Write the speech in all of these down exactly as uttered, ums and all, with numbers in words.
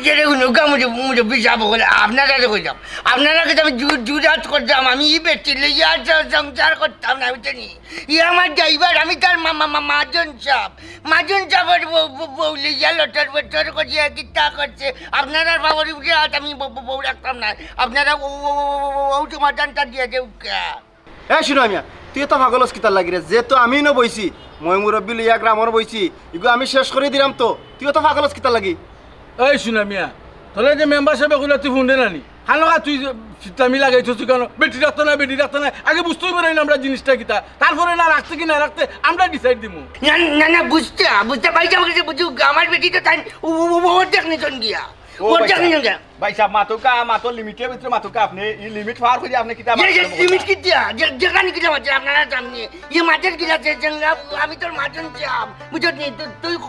যে রে হুনুকা মুরব-, মুরব্বি সাব অকল, আপনারারে কইলাম, আপনারা কিতা আমি জু-, জুরাত করতাম, আমি ই বেটি লইয়া স-, সংসার করতাম না, বুঝছনি? ই আমার ড্রাইভার, আমি তার মা-, মা-, মা-, মাজন সাব, মাজন সাবর বউ, বউ, বউ লইয়া লটর বটর করিয়া কিতা করছে, আপনারার বাবার উপরে আজ আমি বউ, বউ, বউ রাখতাম না, আপনারা ও, ও, ও, ও, ও, ও সমাধানটা দিয়া দেউক্কা। এ সুনা মিয়া, তুই অত পাগল অস কিতার লাগি রে? যেহেতু আমি নু বইছি, ময় মুরব্বি লইয়া গ্রামর বইছি, ইগু আমি শেষ করি দিরাম তো, তুই অত পাগল অস কিতার লাগি? এই সুনা মিয়া, তোরে যে মেম্বার সাবে কইলা তুই হুনরে না নি? খামোখা তুই যে ফিতলামি লাগাইছস কেনে? বেটি রাখতো না, বেটি রাখতো না। আগে বুঝতে অইবো না আমরা জিনিসটা কিতা। তারপরে না রাখতে কি না রাখতে আমরা ডিসাইড দিমু। না, না, না, বুঝতে, বুঝতে পাইছি, আমার কাছে বুঝুক, আমার বেটি তো তাই ও, ও, ও, ও অর্ধেক নিছন গিয়া। ও অর্ধেক ভাইসাব, নিছন গিয়া। ভাইসাব, মাতউক্কা, মাতর লিমিটর ভিতরে মাতউক্কা আপনে, ই লিমিট পার করি আপনে কিতা মাতরা? লিমিট কিতা? যে, যেখানে কিতা মাতরা আপনারা সামনে। ই মাতর কিতা আছে, যে আমি তোর মাজন সাব, বুঝছস নি? তুই, তুই ক,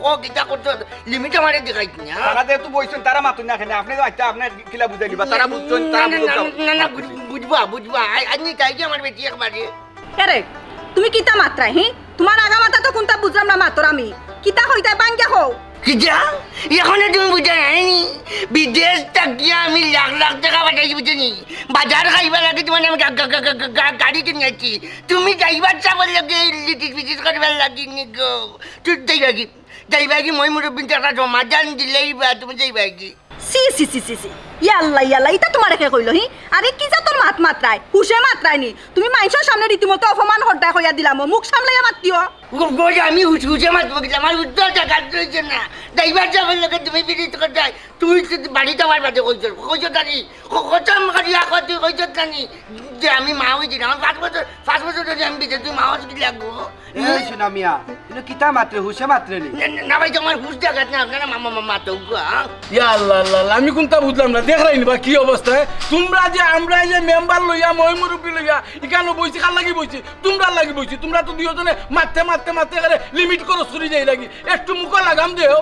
ক, কিতা করছস? লিমিট আমারে দেখাইস না। তারা যেহেতু বইছইন, তারা মাতইন না কেনে? আপনে তো আইতা, আপনে কিলা বুঝাই দিবা? তারা বুঝছইন, তারা না, না, বুঝছইন। না, না, বুঝ-, বুঝবা, বুঝবা। আই, আই, নি তাই যে আমার বেটি একবারে। এরে, তুমি কিতা মাতরায়, হি? তুমার আগা মাথা তো কুনতা বুঝলাম না মাতর আমি। কিতা কইতায় ভাঙ্গিয়া কও। কিতা? এখনো তুমি বুঝা নাই নি? বিদেশ থাকিয়া আমি লাখ লাখ টেকা পাঠাইছি, বুঝছো নি? বাজার খাইবার লাগি তুমার নামে গা-, গা-, গা-, গা-, গা-, গা-, গাড়ি কিনিয়াছি। তুমি ড্রাইভার সাবর লগে লিটিস পিটিস করবার লাগি নি গো। তুই যাইবাগি, যাইবাগি, ময় মুরব্বির একটা সমাধান দিলেই বা তুমি যাইবাগি। ছি, ছি, ছি, ছি, ছি। ইয়াল্লা, ইয়াল্লা, ইতা তুমারে কে কইলো, হি? আরে কি জাতর মাত মাতরায়? হুশে মাতরায় নি? তুমি মাইনষর সামনে রীতিমতো অপমান করতায় কইয়া দিলাম, মুখ সামলাইয়া মাতিও। গো, গো, আমি হুশ-, হুশে মাতমু কিতা? আমার হুশ তো জাগাত রইছে না। ড্রাইভার সাবর লগে তুমি পিরিত করতায়। তুই তো বাড়িত আমার বাদে কইছস, কইছস না নি? ক-, কসম করি রাখো, তুই কইছস না নি? যে আমি মা অইছি না, আমার পাঁচ বছর, পাঁচ বছর ধরি আমি বিদেশ, তুই মা অস কিলা গো? এই সুনা মিয়া, ইনো কিতা মাতরে, হুশে মাতরে নি? না, না, না ভাই, তুমার হুশ জাগাত না, আপনারা মা, মা, মা, মাতউক্কা। ইয়া আল্লাহ, আল্লাহ, আল্লাহ, আমি কুনতা বুঝলাম না, দেখরায় নি বা কি অবস্থা, হে? তুমরা যে, আমরা এই যে মেম্বার লইয়া, ময় মুরব্বি লইয়া, ইখানো বইছি, কার লাগি বইছি? তুমরার লাগি বইছি। তুমরা তো দুইওজনে মাততে, মাততে, মাততে একেবারে লিমিট ক্রস করি যাইরায়গি। একটু মুখো লাগাম দেও।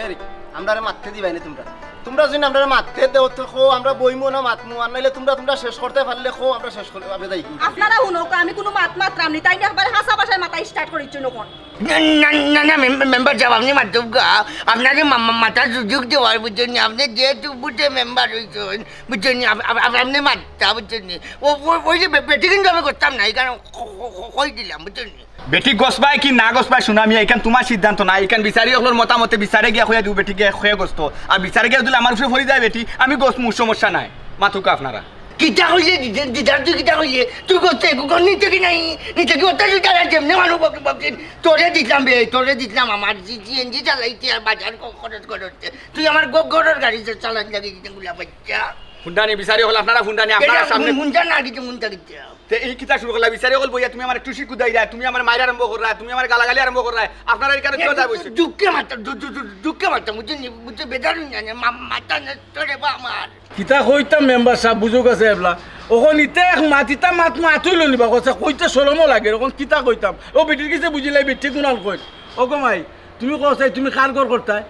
এ রে, আমরারে মাততে দিবায় নি তুমরা। তুমরা যুদি আমরারে মাততে দেও, তে কও, আমরা বইমু না মাতমু, আর নাইলে তুমরা, তুমরা শেষ করতে পারলে কও, আমরা শেষ করি, আমরা যাই। আপনারা হুনউক্কা, আমি কুনু মাত মাতরাম নি, তাইন একবারে হাছা ভাষায় মাতা স্টার্ট করিছইন অখন। না, না, না, না, মেম-, মেম্বার সাব, আপনে মাতউক্কা, আপনারে মা-, মা-, মাতার সুযোগ দেওয়ার, বুঝছইন নি? আপনে যেহেতু বুঝে মেম্বার অইছইন, বুঝছইন নি? আপ-, আপ-, আপ-, আপনে মাততা, বুঝছইন নি? ও, ও, ওই যে বে-, বেটি কিন্তু আমি করতাম না, ইখান ক-, ক-, ক-, কই দিলাম, বুঝছইন নি? বেটি গছবায় কি না গছবায় সুনা মিয়া, ইখান তুমার সিদ্ধান্ত নায়, ইখান বিচারি অকলর মতামতে বিচারে গিয়া কইয়া দিবো, বেটি গিয়া কইয়া গছতো। আর বিচারে গিয়া দিলে আমার উপরে পড়ি যায় বেটি, আমি গছমু, সমস্যা নাই। মাতউক্কা আপনারা। কিতা কইলে দিতে, দিদার তুই কিতা কইলে? তুই গছতে, গো নিতে কি নাই? নিতে কি অত সুন্দর আর যেমনে মানুষ বকে বকে। তোরে দিলাম বে, তোরে দিলাম আমার জি-, সিএনজি চালাইতে আর বাজার খ-, খরচ করতে। তুই আমার গো-, ঘরর গাড়ি চা-, চালান লাগি দিতে গুলা বাচ্চা। হুনরা নি বিচারি অকল, আপনারা হুনরা নি, আপনারা এটা সামনে হুন-, হুনতা না কিছু, হুনতা কিছু। তে ই কিতা শুরু করলা? বিচারি অকল বইয়া তুমি আমারে টুসি কুদাইরায়, তুমি আমারে মাইরার আরম্ভ কররায়, তুমি আমারে গালাগালি আরম্ভ কররায়, আপনারা ইখানো কিয় দু-, যায় বইছে? দু-, দুঃখে মারতাম, দু-, দু-, দু-, দুঃখে মারতাম, বুঝছইন নি? বুঝছো, বেজার অইন না, মা-, মাথা নষ্ট রে বা আমার। কিতা কইতাম মেম্বার সাব, বুঝউক আছে এবলা। অখন ইতা এক মাত, ইতা মাত মাত অইলো নি বা, কইছে কইতে শরমও লাগে, অখন কিতা কইতাম? অউ বেটির গেছে বুঝিলাই, বেটি কুনান কইন। ও গো মাই, তুমি কও চাই, তুমি কার ঘর করতায়?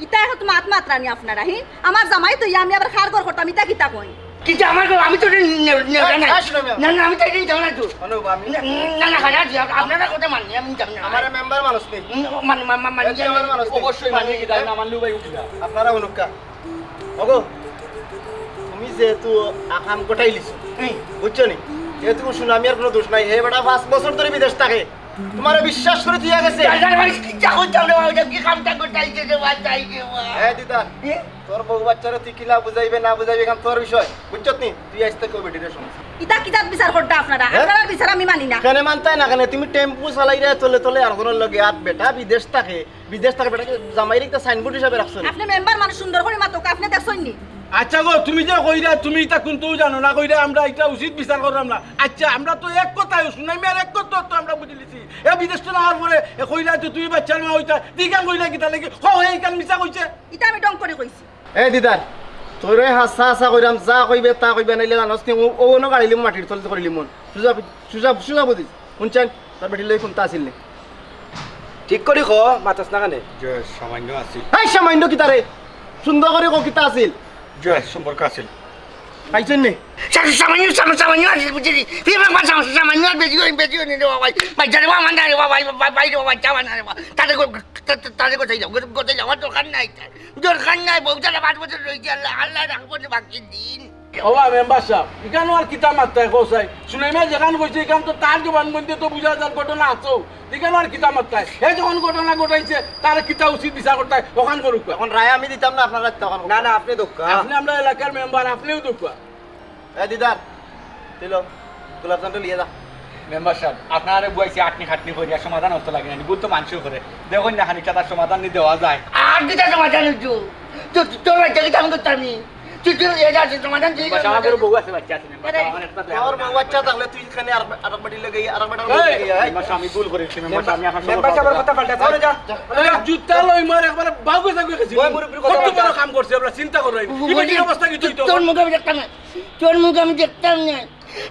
ইতা অত মাত মাতরা নি আপনারা, হি? আমার জামাই তো ইয়া, আমি আবার কার ঘর করতাম, ইতা কিতা কইন? কিতা আমার ঘর? আমি তো নে-, নে-, নেওয়া নাই। এই, শুনো, না, না, আমি তো এটাই যাও না তো। অনুপ, আমি না, না, না, খারাপ আছে, আপ-, আপনারা কথা মাননি, আমি যাও না। আমার মেম্বার মানুষ নি। উম, মানে, মা-, মা-, মানে, এই যে আমার মানুষ নি। অবশ্যই মানি, কিতা না মানলেও ভাই উঠি না। আপনারা অনুকা। ওগো, তুমি যেহেতু আকাম গোটাই লিছো, হুম। বুঝছো নি? যেহেতু সুনামিয়ার কোনো দোষ নাই, হে বেটা পাঁচ বছর ধরে বিদেশ থাকে, তোমারে বিশ্বাস করি থুইয়া গেছে। দাদা ভাই, কিতা কইতাম রে ভাই, ইটা কি কামটা করতে আইছে রে ভাই, তাই রে ভাই। এ দিদা, এ? তোর বউ বাচ্চারে তুই কিলা বুঝাইবে না বুঝাইবে, ইখান তোর বিষয়, বুঝছত নি? তুই আইজ থাকি অউ বেটিরে সমঝা। ইটা কি জাত বিচার করতা আপনারা? হ্যাঁ? আপনারার বিচার আমি মানি না। কেনে মানতায় না কেনে? তুমি টেম্পু চালাইরায় তলে তলে আরকজনর লগে, আর বেটা বিদেশ থাকে, বিদেশ থাকে, বেটা কি জামাইরে কিতা সাইনবোর্ড হিসাবে রাখছো নি? আপনে মেম্বার মানুষ, সুন্দর করি মাতউক্কা, আপনে দেখছইন নি? আচ্ছা গো, তুমি যে কইরায়, তুমি ইতা কুন্তাউ জানো না কইরায়, আমরা ইটা উচিত বিচার কররাম না। আচ্ছা, আমরা তো এক কথায়, সুনামিয়ার এক কথা তো আমরা বুঝিলিছি। এ বিদেশ তো নেওয়ার পরে এ কইরায় তো তুমি বাচ্চার মা অইতায়, তে ইখান কইরায় কিতার লাগি? কও, হে ইখান মিছা কইছে। ইটা আমি ঢং করি কইছি। এ দিদার, তোরে হাছা হাছা কইরাম, যা কইবে তা কইবে, নাইলে জানোস নি, অউ, অউ অনো গাড়িলিমু, মাটির তলে করিলিমু। সুজা, সুজা, সুজা বুঝিস। হুনছইন, তোর বেটির লগে কুন্তা আছিল নি? ঠিক করি ক, মাতস না কেনে? জি, সামান্য আছিল। এই সামান্য কিতা রে? সুন্দর করি ক, কিতা আছিল? জি, সম্পর্ক আছিল। পাইছইন নি? সা-, সামান্য, সামা-, সামান্য আছে, বুঝলি? তুই আমার সামা-, সামান্য আর বেশি হই, বেশি হই নি রে বাবা। ভাই, ভাই, জানে বাবা, আমার না রে বাবা, ভাই, ভাই, ভাই রে বাবা, আমার না রে বাবা। তাদের গো-, তা-, তা-, তাদের কোথায় যাও? কোথায় যাও? আমার দরকার নাই তার। দরকার নাই, বউ তারা পাঁচ বছর রয়েছে, আল্লাহ, আল্লাহ রাখবো যে বাকি দিন। ওবা মেম্বার সাব, ইখান আর কিতা মাতরায় কও চাই? সুলাইমায় যেখান কইছে, ইখান তো তার জবানবন্দিত বুঝা যার ঘটনা আছেও। ইখান আর কিতা মাতরায়? হে যখন ঘটনা ঘটাইছে, তার কিতা উচিত বিচার করতায়, অখান করুক। অখন রায় আমি দিতাম না, আপনারা দিতা অখন। না, না, আপনে দেউক্কা। আপনে আমরার এলাকার মেম্বার, আপনেউ দেউক্কা। এ দিদার, তুই ল, গোলাপজামটা লিয়ে যা। মেম্বার সাব, আপনারে বুয়াইছি আটনি খাটনি করিয়া সমাধান অইতো লাগে না, ভুল তো মানষেউ করে। দেখইন না খানিকটা তার সমাধান নি দেওয়া যায়। আর কিতা সমাধান অইতো? তো-, তো-, তোর বাচ্চা কিতা আমি করতাম নি? তুই, তুই এ যা, সমাধান তুই কর। আমার বউ আছে, বাচ্চা আছে, মেম্বার সাব, আমার একটা দেওয়া তোর বউ বাচ্চা থাকলে তুই এখানে আর, আর বাড়ি লেগে, আর বাড়ি লেগে, এই। মেম্বার সাব, আমি ভুল করেছি, মেম্বার সাব, আমি আপনার মেম্বার সাবর কথা পাল্টা, যা, যা। আরে, জুতা লই মার, একবারে বাগু জাগু গেছি। ওই মুরব্বির কথা কত বড় কাম করছি আমরা, চিন্তা করো। এই বেটির অবস্থা কি তুই তো? তোর মুখে আমি দেখতাম না, তোর মুখ আমি দেখতাম না।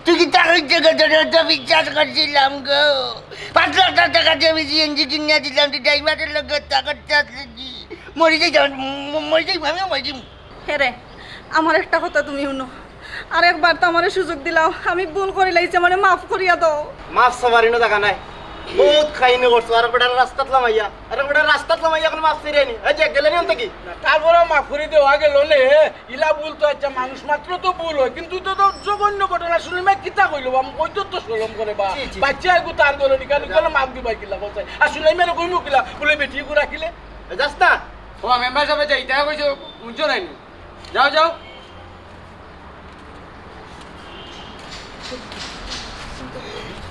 তুই কিতা কইছস গো? তোরে তো বিশ্বাস করছিলাম গো। পাঁচ লাখ টাকা দিয়া আমি সিএনজি কিনিয়া দিলাম, তুই ড্রাইভারের লগে হত্যা করতে আসলি কি? মরি যাই, ম-, মরি যাই, আমিও মরি যাই। হে রে, আমার একটা কথা তুমি হুনো, আরেকবার তো আমারে সুযোগ দিলাও, আমি ভুল করিলাইছি, আমারে মাফ করিয়া দেও। মাফ চাওয়ার ইনো জাগা নাই, বউত খাইনি করছো, আর বেটার রাস্তাত লামাইয়া, আর বেটার রাস্তাত লামাইয়া অখন মাফ চাইরায় নি, এই যে গেলে নি অন্তে কি? তারপরেও মাফ করি দেওয়া গেল নে। ইলা ভুল তো, আচ্ছা, মানুষ মাত্র তো ভুল হয়, কিন্তু তো, তো জঘন্য ঘটনা। সুলাইমায় কিতা কইলো বা? আমি কইতো তো শরম করে বা। জি, জি। বাচ্চা এগু তার ঘরো নি, কেনে, কেনে মাফ দিবায় কিলা, কও চাই? আর সুলাইমারে কইমু কিলা, বুলে বেটি এগু রাখিলে? এ, যাস না। ও, মেম্বার সাবে যাইতা কইছো, হুনছো নায় নি? যাও, যাও।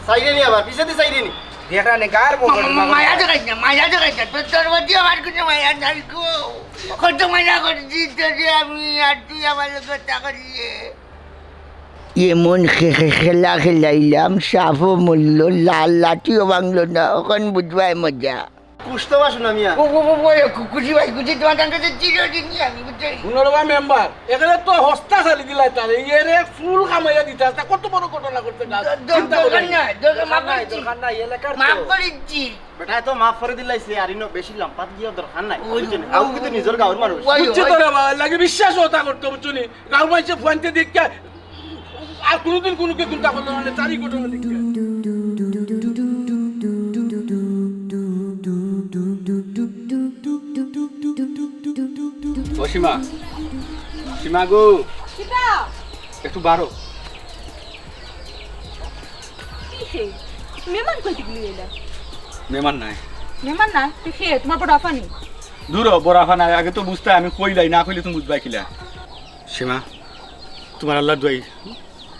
চাইরে নি আবার, পিছেদি চাইরে নি। দেখরা নি, কার বউ মা-, মা-, মায়া দেখাইস না, মায়া দেখাইস না। তোর, তোর প্রতি আমার কোনো মায়া নাই গো। কত মায়া করছি তোরে আমি, আর তুই আমার লগে হত্যা করলে। এমন খে-, খে-, খেলা খেলাইলাম, সাপও মরল, লা-, লাঠিও ভাঙলো না, অখন বুঝবায় মজা। কুষ্ঠ বাসু না মিয়া। ও, ও, ও, ও, কু-, কুচি ভাই, কুচি তোমার কাছে চিরদিনই আমি, বুঝছো? হুনো রে বা মেম্বার, এখানে তো হস্তা চালি দিলাই তারে, এরে ফুল কামাইয়া দিতা, তা কত বড় ঘটনা করতে না? দ-, দ-, চিন্তা করো দরকার না। নাই, দরকার, মাফ দরকার নাই, করিছি। দরকার নাই, এলাকার তো। মাফ করিছি। বেটা, এত মাফ করি দিলাইছে, আর ইনো বেশি লাম্পাত গিয়া দরকার নাই, ওই, বুঝছো নি? ওই, আউ কিন্তু নিজর গাঁওর মানুষ। ওই, বুঝছো ওই। তো রে বা, লাগে বিশ্বাস ওটা করতে, বুঝছো নি? গাঁওর মাইনষে ফুয়াইন্তে দেখিয়া আর কোনোদিন কোনো কেউ চিন্তা করলো না, তারই ঘটনা দেখিয়া। ও সীমা, সীমা গো, কিতা? একটু বারো। কিসে? মেহমান কই থাকি লইয়া আইলা? মেহমান নাই। মেহমান নাই? তুই কে? তোমার বড় আফা নি? দূর হ, বড় আফা নাই, আগে তো বুঝতায়, আমি কইলাই, না কইলে তুমি বুঝবায় কিলা? সীমা, তোমার আল্লার দোয়াই,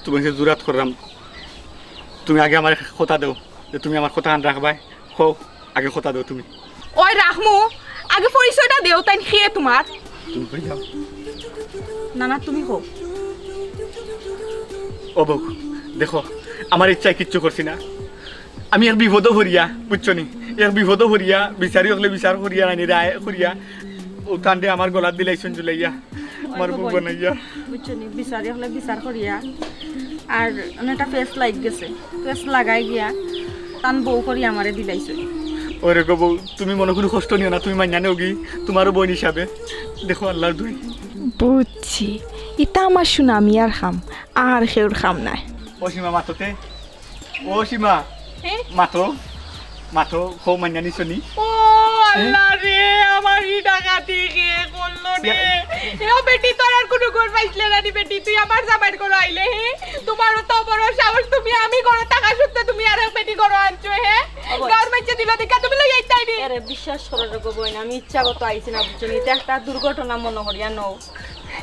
তুমি যে জুরাত করলাম, তুমি আগে আমারে কথা দেও যে তুমি আমার কথাখান রাখবায়। কও, আগে কথা দেও তুমি। ওই রাখমু, আগে পরিচয়টা দেও, তাইন কে তোমার? তুমি কই যাও? না, না, তুমি কও। ও বউ, দেখো, আমার ইচ্ছায় কিচ্ছু করছি না। আমি এক বিপদো পড়িয়া, বুঝছো নি? এক বিপদো পড়িয়া, বিচারি অকলে বিচার করিয়া, আনি রায় করিয়া, ও তানরে আমার গলাত দিলাইছইন ঝুলাইয়া, আমার বউ বানাইয়া। বুঝছো নি? বিচারি অকলে বিচার করিয়া, আর অনে একটা ফেস লাগাই গেছে, ফেস লাগাই গিয়া, তান বউ করি আমারে দিলাইছইন। ওরে গো বউ, তুমি মনো কুনু কষ্ট নিও না, তুমি মাইনা নেওগি, তোমারও বইন হিসাবে। দেখো আল্লার দোয়াই। বুঝছি, ইতা আমার সুনামিয়ার কাম, আর কেউর কাম নায়। ও সীমা, মাতো তে। ও সীমা, হে? মাতো, মাতো, কও মাইনা নিছো নি? ও আল্লা রে, আমার ই ডাকাতি কে করলো রে? এ- এও বেটি, তোর আর কুনু ঘর পাইছলে না নি বেটি, তুই আমার জামাইর ঘরো আইলে, হে? তোমার অত বড় সাহস, তুমি আমি ঘরো থাকা সত্ত্বে তুমি আরেক বেটি ঘরো আনছো, হে? ও বইন। গাঁওর মাইনষে দিল দেখিয়া তুমি লইয়া আইতায় নি? আরে বিশ্বাস করো রে গো বইন, আমি ইচ্ছাগত আইছি না, বুঝছো নি? ইটা একটা দুর্ঘটনা মনো করিয়া নেও।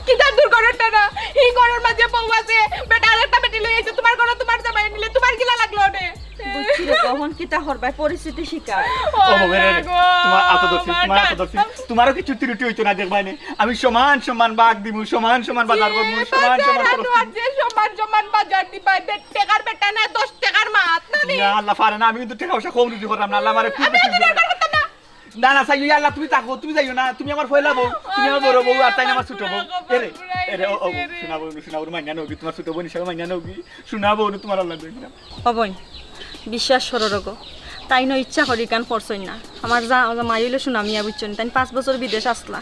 কিতা দুর্ঘটনা? ই ঘরর মাঝে বউ আছে, বেটা আরেকটা বেটি লইয়া আইছে, তোমার ঘরো তোমার জামাই নিলে তোমার কিলা লাগলো অনে? বুঝছি রে, অখন কিতা করবায়, পরিস্থিতির শিকার। ও ও বাবা রে, আল্লা গো, তোমার আতো ধরছি, তোমার আতো ধরছি। তোমারও কিছু ত্রুটি অইতো না দেখবায় নে। আমি সমান সমান ভাগ দিমু, সমান সমান বাজার করমু, সমান সমান খরচ করমু। যে সমান সমান বাজার দিবায়, বে-, টেকার বেটা না, দশ টেকার মাত না নি? ইয়া আল্লা, পারে না, আমি কিন্তু টেকা পয়সা কম রুজি করলাম না, আল্লা আমারে খুব আমি বেশি আর দিও না। দরকার করতাম না। না, না, চাইও, ইয়া আল্লা, তুমি থাকো, তুমি যাইও না, তুমি আমার পয়লা বউ, তুমি আমার বড় বউ, আর তাইন আমার ছোট বউ। এরে, এরে, ও, ও, সোনা বউ, সোনা বউ, মাইনা নেওগি, তোমার ছোট বইন হিসাবে মাইনা নেওগি, সোনা বউ, তোমার আল্লা দেখলাম। ও বইন, বিশ্বাস করো রে গো, তাইন ইচ্ছা করি ইখান করছইন না। আমার জা-, জামাই অইলো সুনামিয়া, বুঝছইন? তাইন পাঁচ বছর বিদেশ আছলা।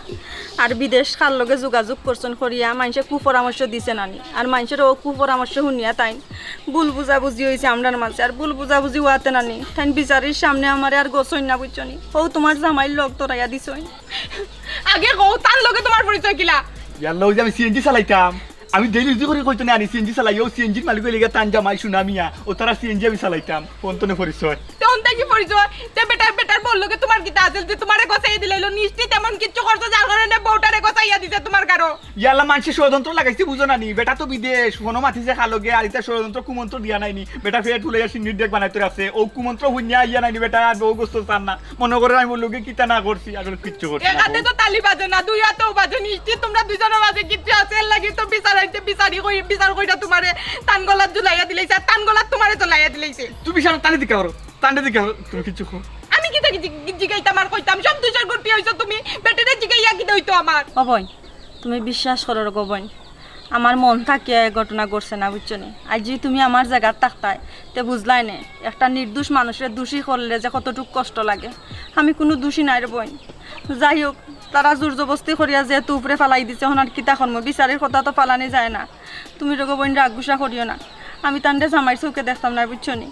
আর বিদেশ কার লগে যোগাযোগ করছইন করিয়া মানষে কুপরামর্শ দিছে নানি। আর মানষর অউ কুপরামর্শ হুনিয়া তাইন ভুল বুঝাবুঝি অইছে আমরার মাঝে। আর ভুল বুঝাবুঝি অওয়াতে নানি, তাইন বিচারির সামনে আমারে আর গছইন না, বুঝছো নি? অউ তুমার জামাইর লগ ধরাইয়া দিছইন। আগে কও, তান লগে তুমার পরিচয় কিলা? ইয়াল্লা, অউ যে আমি সিএনজি চালাইতাম, আমি ডেইলি রুজি করি কইতো না আনি, সিএনজি চালাই, অউ সিএনজির মালিক অইলো গিয়া তান জামাই সুনামিয়া, অউ তারার সিএনজি আমি চালাইতাম, অন্তনে পরিচয়। তে অন্তাই কি পরিচয়? তে বেটার, বেটার বউর লগে তুমার কিতা আছিল যে তুমারে গছাইয়া দিলাইলো? নিশ্চিত এমন কিচ্ছু করছো যার কারণে বউটারে গছাইয়া দিছে তুমার গারো। ইয়াল্লা, মানষে ষড়যন্ত্র লাগাইছে, বুঝো না নি? বেটা তো বিদেশ, ফোনো মাতিছে কার লগে, আর ইতা ষড়যন্ত্র কুমন্ত্র দিয়া নাইনি। বেটা পেট ফুলাইয়া সিন্নির ডেক বানাইতো আছে, অউ কুমন্ত্র হুনিয়া আইয়া নাইনি বেটা, আর বউ গোস্ত চার না। মনো করো আমি বউর লগে কিতা না করছি, আসলে কিচ্ছু করছি না। এখানে তো তালি বাজে না, দুই হাতেও বাজে। নিশ্চিত তুমরা দুইজনর মাঝে কিচ্ছু আছে, এর লাগি তো বিচার আইছে, বিচারি কই, বিচার কইরা তুমারে তান গলাত ঝুলাইয়া দিলাইছে, আর তান গলাত তুমারে ঝুলাইয়া দিলাইছে। তুমি সারা তানে দিকা করো, তানে দিকা করো, তুমি কিচ্ছু কও। আমি কিতা জি-, জিগাইতাম আর কইতাম, সব দুষর গুটি অইছো তুমি, বেটারে জিগাইয়া কিতা অইতো আমার? ও বইন, তুমি বিশ্বাস করো গো বইন, আমার মন থাকিয়া এ ঘটনা ঘটছে না, বুঝছো নি? আইজ যদি তুমি আমার জাগাত থাকতায়, তে বুঝলায় নে, একটা নির্দোষ মানুষরে দোষী করলে যে কতটুক কষ্ট লাগে। আমি কুনু দোষী নায় রে বইন। যাই হোক, তারা জোর জবস্তি করিয়া যেহেতু উপরে ফালাই দিছে, অখন আর কিতা করমু? বিচারির কথা তো ফালানি যায় না। তুমি রে গো বইন রাগ গুসা করিও না, আমি তানরে জামাইর চউখে দেখতাম নায়, বুঝছো নি?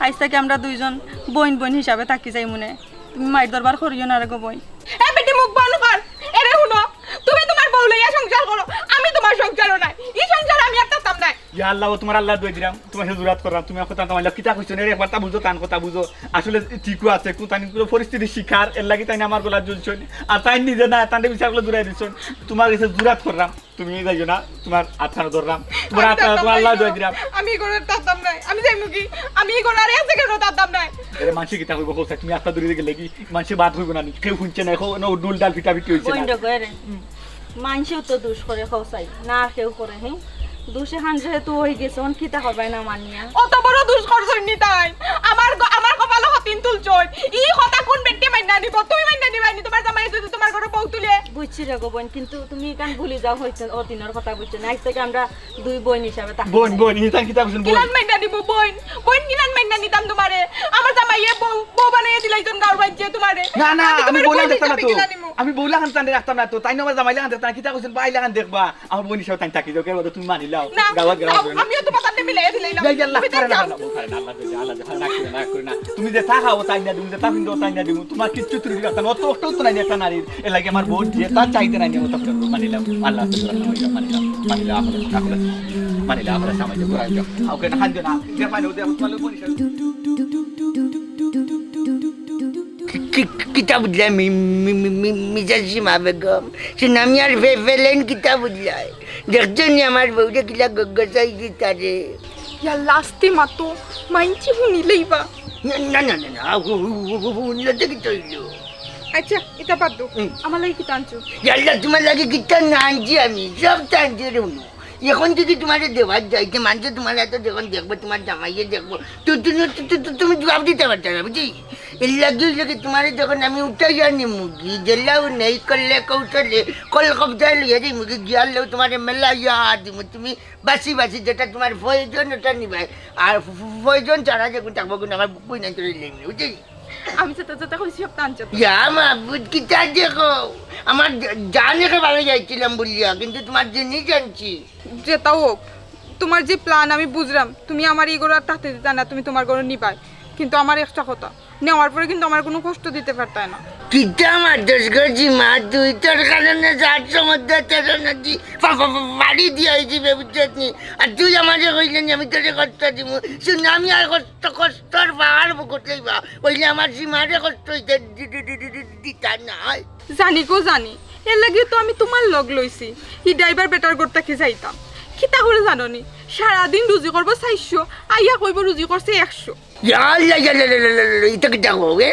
আইজ থাকি আমরা দুইজন বইন বইন হিসাবে থাকি যাইমুনে। তুমি মাইর দরবার করিও না রে গো বইন। এ বেটি, মুখ বন্ধ কর। এরে হুনো, তুমি তুমার বউ লইয়া সংসার করো, আমি তুমার সংসারো নাই। ই সংসার আমি আর থাকতাম নায়। ইয়া আল্লাহ, অউ তুমার আল্লাহর দোয়াই দিরাম, তুমার সাথে জুরাত কররাম, তুমি অখন তান মাইলা কিতা কইছো নি রে, একবার তা বুঝো তান কথা বুঝো। আসলে ঠিকও আছে, কু-, তাইন কুনু পরিস্থিতির শিকার, এর লাগি তাইন আমার গলাত ঝুলছইন। আর তাইন নিজে না, তানরে বিচার করলে জুরাই দিছইন, তুমার গেছে জুরাত কররাম। তুমি যাইও না, তুমার আতখানো ধররাম, তুমার আতখানো, তুমার আল্লাহর দোয়াই দিরাম। আমি ই ঘরো থাকতাম নায়, আমি যাইমুগি, আমি ই ঘরো আর এক সেকেন্ডও থাকতাম নায়। এরে মানষে কিতা কইবো কও চাই, তুমি আস্তা দূরে গেলে কি মানষে বাদ কইবো না নি? কেউ হুনছে না, এখন অনো ডুল ডাল ফিটাফিটি অইছে না। বইন রে গো, এরে। মানষেও তো দুষ করে কও চাই, না আর কেউ করে, হে? দুষ এখান যেহেতু অইগেছে, অখন কিতা করবায় না মানিয়া? অত বড় দুষ করছইন নি তাইন? আমার গ-, আমার কপালো হতিন তুলছইন। ই কথা কুন বেটিয়ে মাইন্না নিবো? তুমি মাইন্না নিবায় নি তুমার জামাইয়ে যদি তুমার ঘরো বউ তুলে? বুঝছি রে গো বইন, কিন্তু তুমি ইখান ভুলি যাও হইতে, অতিনর কথা বুঝছো না। আইজ থাকি আমরা দুই বইন হিসাবে থাকি। বইন, বইন, ইতান কিতা কইছইন, বইন? কিলান মাইন্না নিবো বইন? বইন কিলান মাইন্না নিতাম তুমারে? আমার জামাইয়ে বউ, বউ বানাইয়া দিলাইছইন গাউর বাইচ্চে তুমারে। না, না, আমি তুমারে বউ লাখান দেখতাম না তো। কিলান নিমু? আমি বউ লাখান তানরে রাখতাম না তো। তাইন আমার জামাই লাখান দেখতাম না, কিতা কইছইন, ভাই লাখান দেখবা। আমার বইন হিসাবে তাইন থাকি যাউক, এর বাদে তুমি মানি লাও। না, গাউত গাউত না, আমিও তুমার সাথে মিলাইয়া দিলাইলাম। ইয়া, ইয়া, আল্লাহ, তুমি তাইন না, যাও। আল্লাহ, আল্লাহ, আল্লাহ, না করি না, না করি না। তুমি যেতা খাও, তাইন না দিমু, যেতা পিন্দো, তাইন না দিমু। তুমার কিচ্ছু ত্রুটি রাখতাম না, অত, অত তো নাই একটা নারীর। এর লাগি আমার বউ যেতা চাইতে নাই, আমি অতা করবো। মানিলাম, আল্লাহ হাফেজ, মানিলাম, মানিলাম, মানিলাম, আল্লাহ হাফেজ, মানিলাম, আল্লাহ হাফেজ। ওকে, না, হাত দিও না, দেখবা না, ওদের আমার বইন হিসাবে। কি, কি, কিতা বুঝলায় মি-, মি-, মি-, মি-, মিজাজ সীমা বেগম? সুনামিয়ার ফে-, ফেলেন কিতা বুঝলায়? দেখছো নি আমার বউরে কিলা গ-, গজাই দিতারে? ইয়া লাস্টে মাতো, মাইনষে হুনিলাইবা। না, না, না, না, না, হু-, হু-, হু-, হু-, হুনলে তো কিতা অইলো? আচ্ছা, ইতা বাদ দেও। হুম। আমার লাগি কিতা আনছো? ইয়াল্লা, তুমার লাগি কিতা না আনছি আমি, সব তো আনছি রে হুনো। এখন যদি তুমারে দেওয়াত যাই, যে মানষে তুমার এত যখন দেখবো, তুমার জামাইয়ে দেখবো, তু-, তু-, তু-, তু-, তু-, তুমি জুয়াপ দিতায় পারতায় না, বুঝছো? এর লাগি, এর লাগি তুমারে যখন আমি উঠাইয়া নিমুগি, জেলাও নেই, করলে কৌশলে, কল কবজায় লইয়া যাইমুগি, গিয়ার লগে তুমারে মেলাইয়া দিমু, তুমি বাসি বাসি যেটা তুমার প্রয়োজন ওটা নিবায়, আর ফ-, ফ-, প্রয়োজন ছাড়া যেগুন থাকবো, গুন আমার বইনাইন্তরে লইমু, বুঝছো? আমি যেতা যেতা কইছি, সব তা আনছো তো? ইয়া মাবুদ, কিতা দেখো? আমার জা-, জান একেবারে যাইছিলাম বলিয়া, কিন্তু তুমার জিনিস আনছি। যেতা অউক, তুমার যে plan আমি বুঝরাম, তুমি আমারে ই ঘরো আর থাকতে দিতায় না, তুমি তুমার ঘরো নিবায়। কিন্তু আমার একটা কথা, নেওয়ার পরে কিন্তু আমারে কুনু কষ্ট দিতে পারতায় না। কিতা মাতস গো জিমা, তুই তোর কারণে যার সমুদ্র তেরো নদী ফা-, ফা-, ফা-, ফাড়ি দিয়া অইযিবে, বুঝছস নি? আর তুই আমারে কইলে নি আমি তোরে কষ্ট দিমু, শুন আমি আর কষ্ট তো কষ্টর পাহাড় বুকুত লইবা, অইলে আমার জিমারে কষ্ট অইতে দি-, দি-, দি-, দি-, দি-, দিতা নায়। জানি গো জানি, এর লাগিউ তো আমি তুমার লগ লইছি। ই driver বেটার ঘর থাকি যাইতাম। কিতা করে জানো নি? সারাদিন রুজি করবো চাইরশো, আইয়া কইবো রুজি করছে একশো। ইয়া আল্লাহ, ইয়া আল্লাহ, ইয়া আল্লাহ, ইয়া আল্লাহ, ইতা কিতা কও, এ?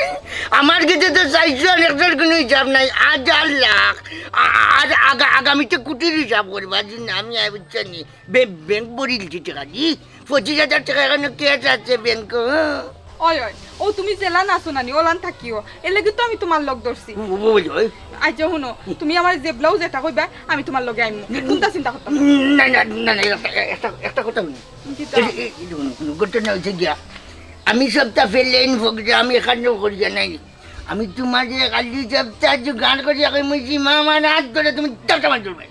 আমার গেছে তো চাইরশো আর একশোর কুনু হিসাব নাই। আজ আর লাখ, আ-, আর আগা-, আগামীতে কুটির হিসাব করবা, জি না, আমি আর বুঝছি নি। বে-, ব্যাংক ভরিলছি টেকা দি। পঁচিশ হাজার টেকা এখনো cash আছে ব্যাংকো, হ্যাঁ। ওই, ওই, ও তুমি যেলান আছো নানি, ওলান থাকিও। এর লাগি তো আমি তুমার লগ ধরছি। ও, ও, ওই, ওই। আচ্ছা, হুনো, তুমি আমারে যেবলাউ যেটা কইবা, আমি তুমার লগে আইমু। কুনতা চিন্তা করতাম না। না, না, না, না, একটা, একটা, একটা কথা হুনো। কিতা? এই, এই, এই, হুনো, হুনো, ঘটনা অইছে গিয়া। আমি সবটা ফেলেন প্রোগ্রাম এখানেও করিয়া নাই। আমি তোমারে খালি সবটা জোগাড় করিয়া কই, মুই সীমা আমার হাত ধরে তুমি ধাক্কা মারি ধরবে।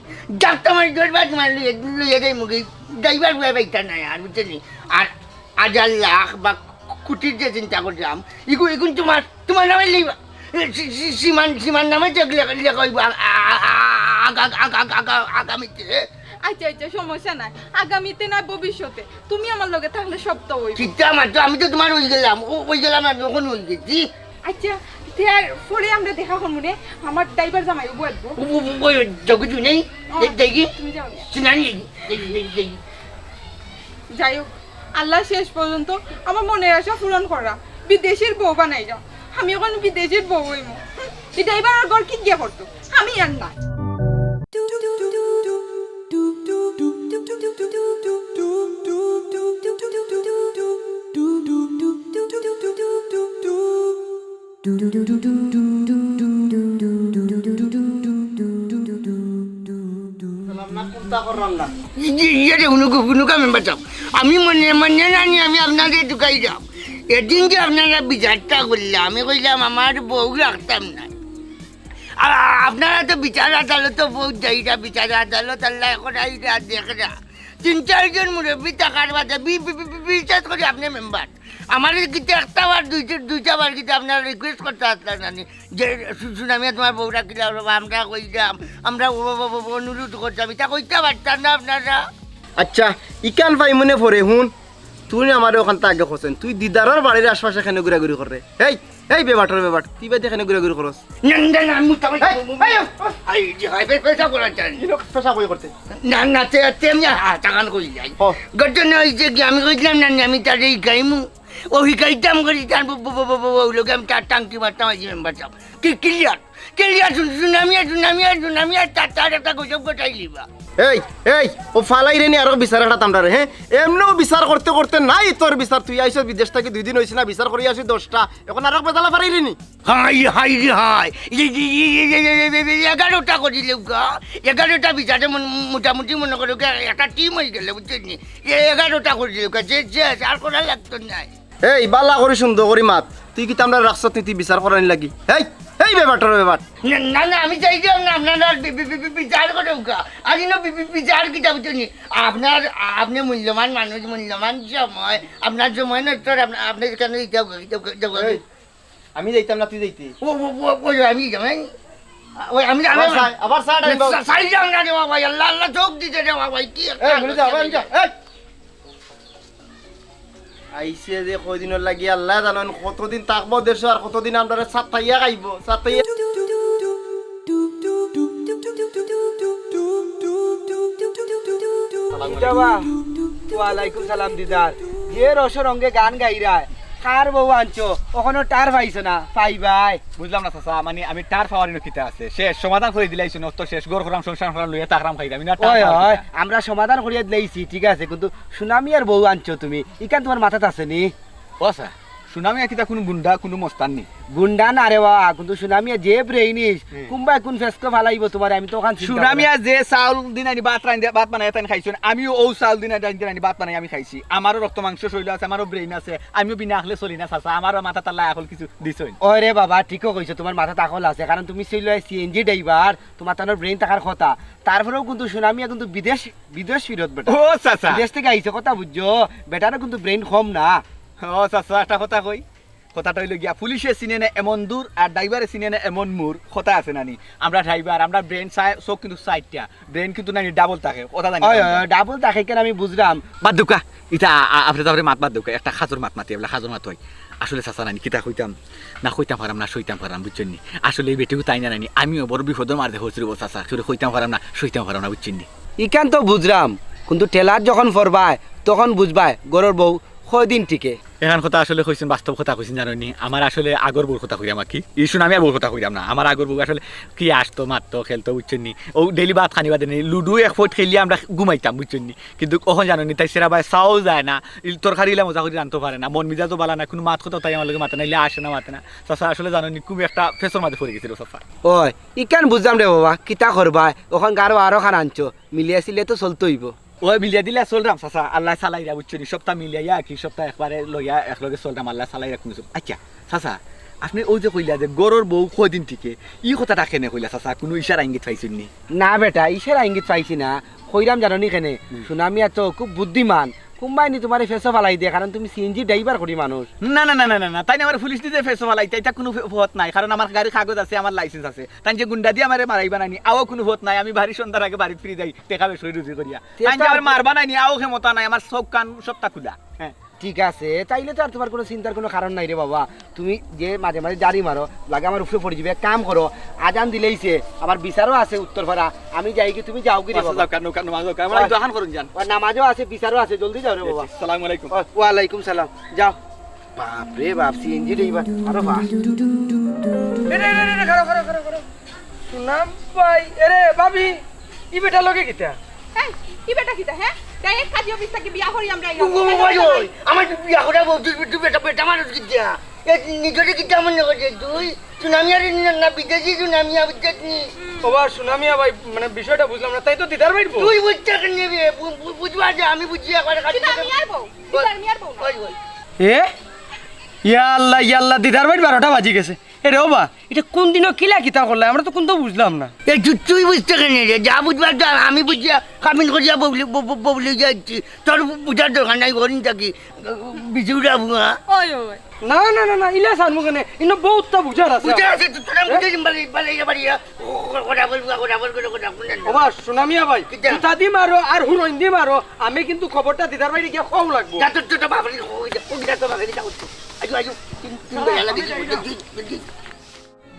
ধাক্কা মারি ধরবা, তোমার লইয়া, লইয়া যাই মুখে। ড্রাইভার বয়া বাইতা নাই আর, বুঝছো নি? আর হাজার লাখ বা কোটির যে চিন্তা করলাম, ইগু, ইগুন তোমার, তোমার নামে লইবা। এ, সী-, সী-, সীমান, সীমান নামে যে লেখা, লেখা হইব আ-, আ-, আ-, আ-, আগা-, আগা-, আগা-, আগা-, আগামীতে। আচ্ছা, আচ্ছা, সমস্যা নাই। আগামীতে না, ভবিষ্যতে। তুমি আমার লগে থাকলে সব তো হইব। কিতা মাতো, আমি তো তোমার হই গেলাম, ও, হই গেলাম, আমি ওখানে হই গেছি। আচ্ছা, তে আর পরে আমরা দেখা করবো নে। আমার ড্রাইভার জামাই, ও বলবো। ও, ও, ও, ওই জগৎ নেই? ও, এই দেখি। তুমি যাও নে। শুনানি, এই, এই, এই, এই। যাই হোক, আল্লাহ শেষ পর্যন্ত আমার মনের আশা পূরণ করা, বিদেশির বউ বানাইরা। আমি এখন বিদেশির বউ হইমু। হুম, এই ড্রাইভার আর ঘর কি গিয়া করতো? আমি আর না। সালাম না, কুন্তা করলাম না। ই-, ই-, ইয়ে রে, হুনুকা, হুনুকা মেম্বার সাহেব। আমি মনে মনে জানি আমি আপনারে ঢুকাই যাব। এদিন যে আপনারা বিচারটা করলা, আমি কইলাম আমার বউ রাখতাম না। আর আপনারা তো বিচার আদালত তো বউ যাইরা, বিচার আদালত আল্লাহ এখন আইরা দেখরা। তিন চারজন মুরব্বী থাকার বাদে বি-, বি-, বি-, বি-, বিশ্বাস করি আপনি মেম্বার। আমার কিতা একটা বার দুই-, দুইটা বার কিতা আপনারা রিকোয়েস্ট করতা পারতা না নি? যে সু-, সুনামিয়া তোমার বউটা কিলা হলো বা আমরা কইতাম, আমরা ও-, ও-, ও-, ও-, অনুরোধ করতাম, ইটা কইতা পারতা না আপনারা? আচ্ছা, ইখান ভাই মনে পড়ে হুন, তুই আমারে ওখান থাকি আগে কছইন, তুই দিদারর বাড়ির আশপাশে কেনে ঘুরাঘুরি কররে? এই, এই বেবাটর বেবাট, তুই বাদে কেনে ঘুরাঘুরি করস? না, না, না, আমি তো এই, এই, এই। আই, যে হয়, পে-, পেশা করা চাই। কি লোক পেশা কই করতে? না, না, তে, তে আমি হাতাকান কই যাই। ও। ঘটনা হইছে কি, আমি কইছিলাম না, আমি তারে হিকাইমু। ও হিকাইতাম করি, তার ব-, ব-, ব-, ব-, ব-, ওই লোকে আমি তার টাঙ্কি মারতাম, আইছি মেম্বার সাহেব। কি ক্লিয়ার? ক্লিয়ার, শুন-, সুনামিয়া, সুনামিয়া, সুনামিয়া, তার, তার একটা গজব গোটাই লিবা। এই, এই, ও ফালাই রে নি আরো বিচার একটা তামরা রে, হ্যাঁ? এমনেও বিচার করতে করতে নাই তোর বিচার, তুই আইছস বিদেশ থাকি দুই দিন হইছে না, বিচার করি আসি দশটা, এখন আরো বেতালা ফালাই রে নি। হাই, হাই রে হাই। এই, এই, এই, এগারোটা করি লেউকা। এগারোটা বিচারে মন-, মোটামুটি মনে করো কি একটা টিম হয়ে গেল, বুঝছেন নি? এ, এগারোটা করি লেউকা। যে, যে, আর করা লাগতো নাই। এই, বালা করি সুন্দর করি মাত। তুই কিতা আমরারে রাখছত নি তুই বিচার করানি লাগি? এই, এই বেবাটর বেবাট। না, না, না, আমি চাই যে না, আপনারা বি-, বি-, বি-, বি-, বিচার করে উকা। আর ইনো বি-, বি-, বিচার কিতা বুঝছেন নি? আপনার, আপনি মূল্যবান মানুষ, মূল্যবান সময়, আপনার সময় নষ্ট, আপনি, আপনি কেন দিতে হবে? এই, আমি যাইতাম না, তুই যাইতে। ও, ও, ও, ও, আমি যাবেন। ওই, আমি যাবেন। আবার সাই-, আবার সাইড আইবা। সা-, সাইড যাও না রে বাবা, আল্লাহ, আল্লাহ চোখ দিতে রে বাবা, কি একটা এই, বলে যা, আবার আমি যা। এই। আইছে যে কয়দিনর লাগি আল্লাহ জানইন, কতদিন থাকবো দেশো আর কতদিন আমরারে সাতাইয়া খাইবো, সাতাইয়া। দিদার বা? ওয়ালাইকুম সালাম দিদার। যে রসর অঙ্গে গান গাইরায়, কার বউ আনছো? অখনো টার পাইছো না, পাইবায়। বুঝলাম না চাচা, মানে আমি টার পাওয়ার ইনো কিতা আছে? শেষ, সমাধান করি দিলাইছো, নষ্ট শেষ, ঘর করাম, সংসার করাম, লইয়া থাকরাম খাইরাম, ইনো টার ওই, পাওয়ার ওই, কিতা? আমরা সমাধান করিয়া দিলাইছি, ঠিক আছে, কিন্তু সুনামিয়ার বউ আনছো তুমি, ইখান তোমার মাথাত আছে নি? ও আচ্ছা, সুনামিয়া কিতা কুনু গুন্ডা, কুনু মস্তান নি? গুন্ডা না রে বাবা, কিন্তু সুনামিয়া যে ব্রেইনিশ, হুম। কুনবায় কুন ফেসকে ফালাইবো তোমারে, আমি তো অখান চিন্তা করি। সুনামিয়া যে চাউল দিন আনি ভাত রান্ধি, ভাত বানাই তাইন খাইছইন, আমিও অউ চাউল দিন আনি রান্ধি আনি ভাত বানাই আমি খাইছি। আমারও রক্ত মাংস শরীল আছে, আমারও ব্রেইন আছে, আমিও বিনা আখলে চলি না চাচা, আমারও মাথাত আল্লায় আখল কিছু দিছইন। ওরে বাবা, ঠিকও কইছো, তোমার মাথাত আখল আছে, কারণ তুমি ছিল সিএনজি ড্রাইভার, তোমার তানোর ব্রেইন থাকার কথা। তারপরেও কিন্তু সুনামিয়া কিন্তু বিদেশ, বিদেশ ফিরত বেটা। ও চাচা। বিদেশ থাকি আইছে কথা বুঝছো, বেটারও কিন্তু ব্রেইন কম না। ও চাচা, একটা কথা কই, কথাটা অইলো গিয়া, পুলিশে চিনে না এমন দূর, আর ড্রাইভারে চিনে না এমন মুর। কথা আছে না নি? আমরা ড্রাইভার, আমরা ব্রেইন চাই, চোখ কিন্তু চাইরটা, ব্রেইন কিন্তু নানি ডাবল থাকে, কথা জানি ওই, না। ওই, ডাবল থাকে কেন আমি বুঝলাম। বাদ দেউক্কা, ইতা আ-, আ-, আপনি তারপরে মাত বাদ দেউক্কা, একটা খাজর মাত মাতি, এবলা খাজর মাত অয়। আসলে চাচা নানি, কিতা কইতাম, না কইতাম পারাম, না সইতাম পারাম, বুঝছইন নি? আসলে এই বেটিও তাই না নানি, আমিও বড় বিপদর মাঝে পড়ছি রে বা চাচা, কেউরে কইতাম পারাম না, সইতাম পারাম না, বুঝছইন নি? ইখান তো বুঝলাম, কিন্তু ঠেলাত যখন পড়বায়, তখন বুঝবায়, ঘরর বউ কয়দিন টিকে। এখান কথা আসলে কইছইন, বাস্তব কথা কইছইন, জানইন নি? আমার আসলে আগর বউর কথা কইরাম আর কি। ই সুনামিয়ার বউর কথা কইরাম না। আমার আগর বউ আসলে কি আসতো, মাততো, খেলতো, বুঝছইন নি? ও ডেইলি ভাত খানি বাদে নি, লুডু এক ফট খেলিয়া আমরা ঘুমাইতাম, বুঝছইন নি? কিন্তু অখন জানইন নি, তাই সেরা ভাই চাও যায় না, ইল-, তরকারি ইলা মজা করি রানতো পারে না, মন মিজাজও বালা না, কুনু মাত কথা তাই আমার লগে মাতে না, ইলা আসে না, মাতে না। চাচা আসলে জানইন নি, খুব একটা ফেসর মাঝে পড়ি গেছি রে চাচা। ওই, ইখান বুঝলাম রে বাবা, কিতা করবায়? অখন গারো আরো খান আনছো, মিলিয়া সিলিয়া তো চলতে অইবো। ওই মিলিয়া দিলা চলরাম চাচা, আল্লায় চালাইরা, বুঝছো নি? সবতা মিলাইয়া কি সবতা একবারে লইয়া একলগে চলরাম, আল্লায় চালাইরা কুনু সব। আইচ্ছা চাচা, আপনে অউ যে কইলা যে ঘরর বউ কয়দিন টিকে, ই কথাটা কেনে কইলা চাচা? কুনু ইশারা ইঙ্গিত পাইছইন নি? না বেটা, ইশারা ইঙ্গিত পাইছি না। কইরাম জানো নি কেনে? হুম। সুনামিয়া তো খুব বুদ্ধিমান, কুনবায়নি তুমারে ফেসো ফালাই দে, কারণ তুমি সিএনজি ড্রাইভার করি মানুষ। না না না না না না, তাইন আমারে পুলিশ দিতে ফেসো ফালাইতা, ইতা কুনু ফে-, পথ নাই, কারণ আমার গাড়ির কাগজ আছে, আমার লাইসেন্স আছে। তাইন যে গুন্ডা দি আমারে মারাইবা নানি, আওউ কুনু পথ নাই। আমি বাড়ি সন্ধ্যার আগে বাড়িত ফিরি যাই, টেকা বেশ অই রুজি করিয়া। তে তাইন যে তাও আমারে মারবা নানি, আওউ ক্ষমতা নাই, আমার চউখ কান সবতা খুলা। হ্যাঁ। ঠিক আছে, তাইলে তো আর তুমার কুনু চিন্তার কুনু কারণ নাই রে বাবা। তুমি যে মাঝে মাঝে জারি মারো, লাগে আমার উপরে পড়ি যিবে। এক কাম করো, আজান দিলাইছে, আমার বিচারও আছে উত্তরপাড়া, আমি যাইগি, তুমি যাওগি রে বাবা। যাও, কানো, কানো, যাও, আমার দোকান করুন যান। ও, নামাজও আছে, বিচারও আছে, জলদি যাও রে বাবা। আসসালামু আলাইকুম। ও, ওয়ালাইকুম সালাম, যাও। বাপ রে বাপ, সিএনজি ড্রাইভার, আরো ফাস্ট। এরে, এরে, এরে, খাড়ো, খাড়ো, খাড়ো, খাড়ো। সুনাম ভাই, এরে, ভাবি, ই বেটা লগে কিতা? এই, ই বেটা কিতা, হে? তাই এক কাজী অফিস থাকি বিয়া করি আমরা আইলাম। ও, ও, ওই, ওই, আমার বিয়া করা বউ, তুই, তুই বেটা, বেটা মানুষ কিতা? এ, নিজরে কিতা মনে করছস তুই? সুনামিয়ারে নি না, বিদেশি সুনামিয়া, বুঝছস নি? ওবা, সুনামিয়া ভাই, মানে, বিষয়টা বুঝলাম না। তাই তো দিদার ভাইর বউ। তুই বুঝছস কেনে রে? বু-, বু-, বুঝবা যে আমি বুঝি একবারে কাজ কিতা করে। আমি আর বউ? ওই, দিদার মিয়ার বউ না। ওই, ওই। এ? ইয়া আল্লাহ, ইয়া আল্লাহ, দিদার ভাইর বারোটা বাজি গেছে। এরে ওবা, ইটা কুন দিনও কিলা কিতা করলা? আমরা তো কুন্তা বুঝলাম না। এ, তু-, তুই বুঝছস কেনে রে? যা বুঝবার তো আমি বুঝিয়া, কামিন করিয়া ববলি, ব-, ব-, ববলি যাচ্ছি। তোর বুঝার দরকার নাই, ঘরিন থাকি। বিজুরা বুয়া। ওই, ওই, ওই। না, না, না, না, ইলা সারমু কেনে? ইনো বউততা বুঝার আছে। বুঝার আছে, তো তোরা বুঝে দিন, বাড়ি, বাড়ি, বাড়ি, ও, ও, কথা বলবো, কথা বলবো, কথা বলবো। ওবা, সুনামিয়া ভাই, কিতা? জুতা দি মারো আর হুরইন দি মারো, আমি কিন্তু খবরটা দিদার ভাইরে গিয়া কওয়া লাগবো। যা, তো, তো, তো, বাবারে, ও, যা, ও, যা, তো, বাবারে, যা, ও, আজু, আজু, তিন, তিন বেলা লাগি, জলদি, জলদি।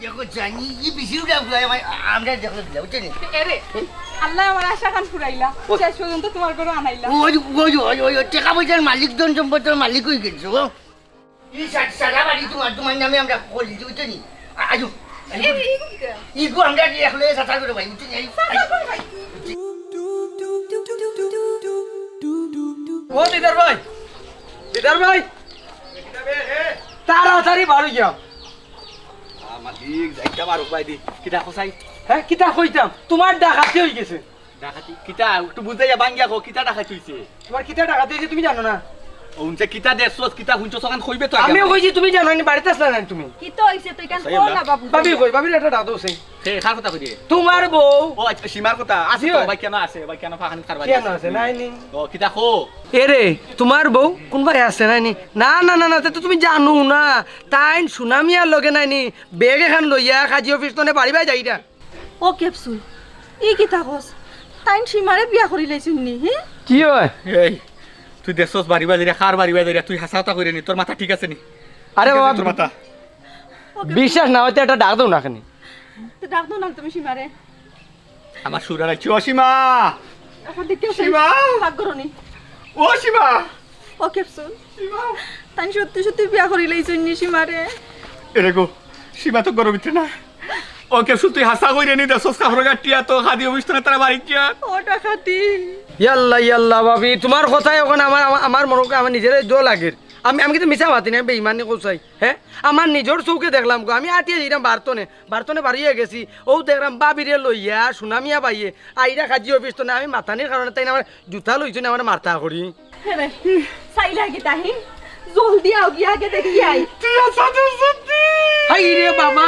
দেখো, জানি, ই বিজুরা বুয়া, আমার, আমরা দেখলে দিলা, বুঝছো নি? এরে, আল্লায় আমার আশা খান ফুরাইলা। ও। শেষ পর্যন্ত তুমার ঘরো আনাইলা। ওই, ওই, ওই, ওই, ওই, টেকা পয়সার মালিক, ধন সম্পদর মালিক অই গেছো, ও। ই সা-, সারা বাড়ি তুমার, তুমার নামে আমরা করি, বুঝছো নি? আ-, আজু, আজু। এ, ইগু কিতা? ইগু আমরা একলগে সাঁতার করে ভাই, বুঝছো নি? এই, চাচা কোন ভাই? ও দিদার ভাই, দিদার ভাই, তাড়াতাড়ি বাড়ি যাও। আ, মালিক, যাইতাম আর উপায় দি। কিতা কইছাই? হ্যাঁ, কিতা কইতাম? তুমার ডাকাতি অই গেছে। ডাকাতি? কিতা? একটু বুঝাইয়া ভাঙ্গিয়া কও, কিতা ডাকাতি অইছে? তুমার কিতা ডাকাতি অইছে তুমি জানো না? ও, হুনছে কিতা দেখছস, কিতা হুনছস, অখান কইবে তো আগে। আমিও কইছি, তুমি জানো নি, বাড়িত আছলা না তুমি? কিতা অইছে তুই কেন কও না বাবু? ভাবি কই, ভাবিরে একটা ডাক দেও চাই। হে, কার কথা কইরে? তুমার বউ। ও আচ্ছা, সীমার কথা। আছে তো, জি। ভাই কেন আছে? ভাই কেন ফাঁকানি কারবার কেন আছে? আছে, নাই নি। ও, কিতা কও? এরে, তুমার বউ কুনবায় আছে, নাই নি? না, না, না, না, তে তো তুমি জানো না। তাইন সুনামিয়ার লগে নাই নি, ব্যাগ এখান লইয়া কাজী অফিস তনে বাড়ি বায় যাইরা। ও ক্যাপসুল, ই কিতা কস? তাইন সীমারে বিয়া করি লাইছইন নি, হি? কি অয়? এই, তুই দেখছস বাড়ি বায় যাইরা, কার বাড়ি বায় যাইরা, তুই হাছা কথা কইরে নি, তোর মাথা ঠিক আছে নি? আরে ঠিক আছে বাবা, তোর মাথা? ও ক্যাপসুল। বিশ্বাস না অইতে একটা ডাক দেও না কেনে। তো ডাক দেও না তুমি সীমারে। আমার সুর আর আইছে, ও সীমা! এখন দেখতে সীমা! রাগ করো নি। ও সীমা! ও ক্যাপসুল। সীমা! তাইন সত্যি সত্যি বিয়া করি লাইছইন নি সীমারে? এরে গো, সীমা তো ঘরর ভিতরে না। ও ক্যাপসুল, তুই হাছা কইরে নি, দেখছস কাপড় কাটিয়া তো কাজী অফিস তনে তারা বাড়ি গিয়া। ও ডাকাতি। ইয়াল্লা, ইয়াল্লা, ভাবি, তুমার কথায় অখন আমার, আমার, আমার মনে অয় আমার নিজরে জো লাগের। আমি, আমি কিন্তু মিছা মাতি না, বেইমানি কইছাই। হ্যাঁ? আমার নিজর চউখে দেখলাম গো, আমি আটিয়া যাইরাম বারতনে, বারতনে বাড়িয়া গেছি, অউ দেখরাম ভাবিরে লইয়া সুনামিয়া বাইয়ে আইরা কাজী অফিস তনে, আমি মাতানির কারণে তাইন আমার জুতা লইছইন, আমারে মারতা করি। হে রে, চাইলা কিতা হি? জলদি আও গিয়া আগে দেখি আই। তুই আছস তো সত্যি? হায় রে বাবা,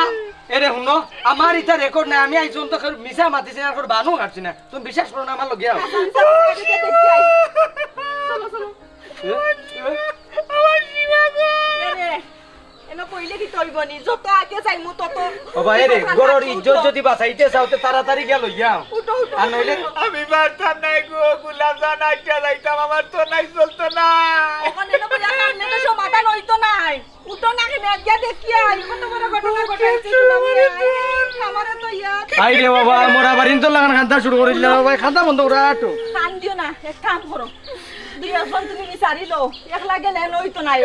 এরে হুনো, আমার ইতা রেকর্ড নাই, আমি আইজ পর্যন্ত কেউর মিছা মাতিছি না, আর কেউর বানও কাটছি না, তুমি বিশ্বাস করো না, আমার লগে আও। আচ্ছা, আচ্ছা, আগে দেখি আই। চলো, চলো। এ, এ। আমার সীমা গো। এরে, এনো কইলে কিতা অইবো নি? যত আগে যাইমু তত ও ভাই, এরে, ঘরর ইজ্জত যদি বাঁচাইতে চাও, তে তাড়াতাড়ি গিয়া লইয়া আও। উঠো, উঠো। আর নইলে আমি পারতাম নায় গো, গোলাম জান, আইটা যাইতাম, আমার তো নাই, চলতো না। অখন এনো কইয়া কান্দলে তো সমাধান অইতো নায়। উঠো না কেনে, গিয়া দেখি আই, কত বড় ঘটনা ঘটাইছে, আমারে তো ইয়া। আই রে বাবা, মরা বাড়ির তো লাখান কান্দা শুরু করি দিলা, ভাই, কান্দা বন্ধ করো, আটো। কান্দিও না, এক কাম করো। দুই একজন তুমি বিচারি লও, একলা গেলে অইতো নায়।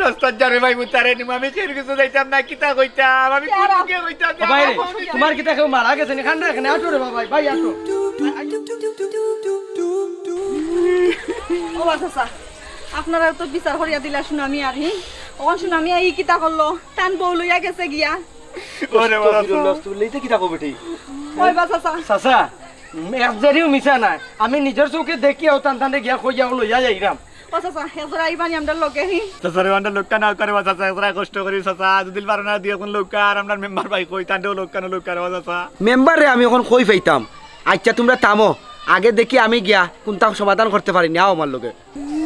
রাস্তাত যারে পাইমু তারে নিমু, আমি কেউর গেছে যাইতাম না, কিতা কইতাম, আমি কুন মুখে কইতাম? ও ভাই রে, তুমার কিতা কেউ মারা গেছে নি? কান্দা কেনে, আটো রে বাবা, ভাই, আটো। ও বা চাচা, আপনারা তো বিচার করিয়া দিলা সুনামিয়ার, হি? অখন সুনামিয়া ই কিতা করলো? তান বউ লইয়া গেছে গিয়া। ওরে বাবা। আস্তাগফিরুল্লাহ, আস্তাগফিরুল্লাহ, ইতা কিতা কও বেটি? ওই বা চাচা। চাচা, এক জেরিও মিছা নায়, আমি নিজর চউখে দেখিয়াও তান তানরে গিয়া কইয়াও লইয়া যাইরাম। ও চাচা, একজরা আইবানি আমরার লগে হি। চাচা রে, আমরার লগে না করে বা চাচা, একজরা কষ্ট করি চাচা, যদি পারো না দিয়া অখন লউক্কা, আর আমরার মেম্বার ভাই কই, তানরেও লউক্কা না লউক্কা রে বা চাচা। মেম্বাররে আমি অখন কই পাইতাম? আইচ্ছা, তুমরা থামো, আগে দেখি আমি গিয়া কুনতা সমাধান করতে পারি নি, আও আমার লগে।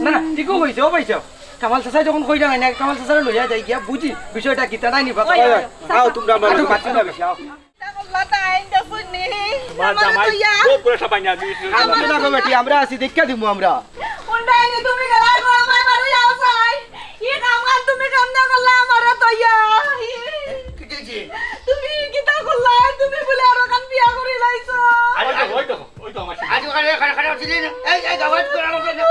না, ঠিকউ কইছে, ও ভাইসাব। কামাল চাচায় যখন কইরা নাই না, কামাল চাচারে লইয়া যাই গিয়া বুঝি বিষয়টা কিতা, নায় নি বা? ওই, ওই, ওই, আও, তুমরা আমার লগে মাতিও না বেশি, আও। কিতা করলা তাইন দেখছইন নি? আমার আমারে জামাই তইয়া। বউ পুরা সব আইনা দিস। কান্দো না গো বেটি, আমরা আছি, দেখিয়া দিমু আমরা। উল্টা আইনি তুমি গেলা গো, আমার বাড়ি যাও চাই। ই কাম কাজ তুমি কাম না করলা আমারে তইয়া। কিতা অইছে? তুমি কিতা করলা? তুমি বুলে আরোখান বিয়া করি লাইছো। আরে, ওই তো, ওই তো, ওই তো আমার সামনে। আজ ওখানে খাড়া, খাড়া উঠছিলি না? এই, এই, গাওয়াত করা উঠছে না।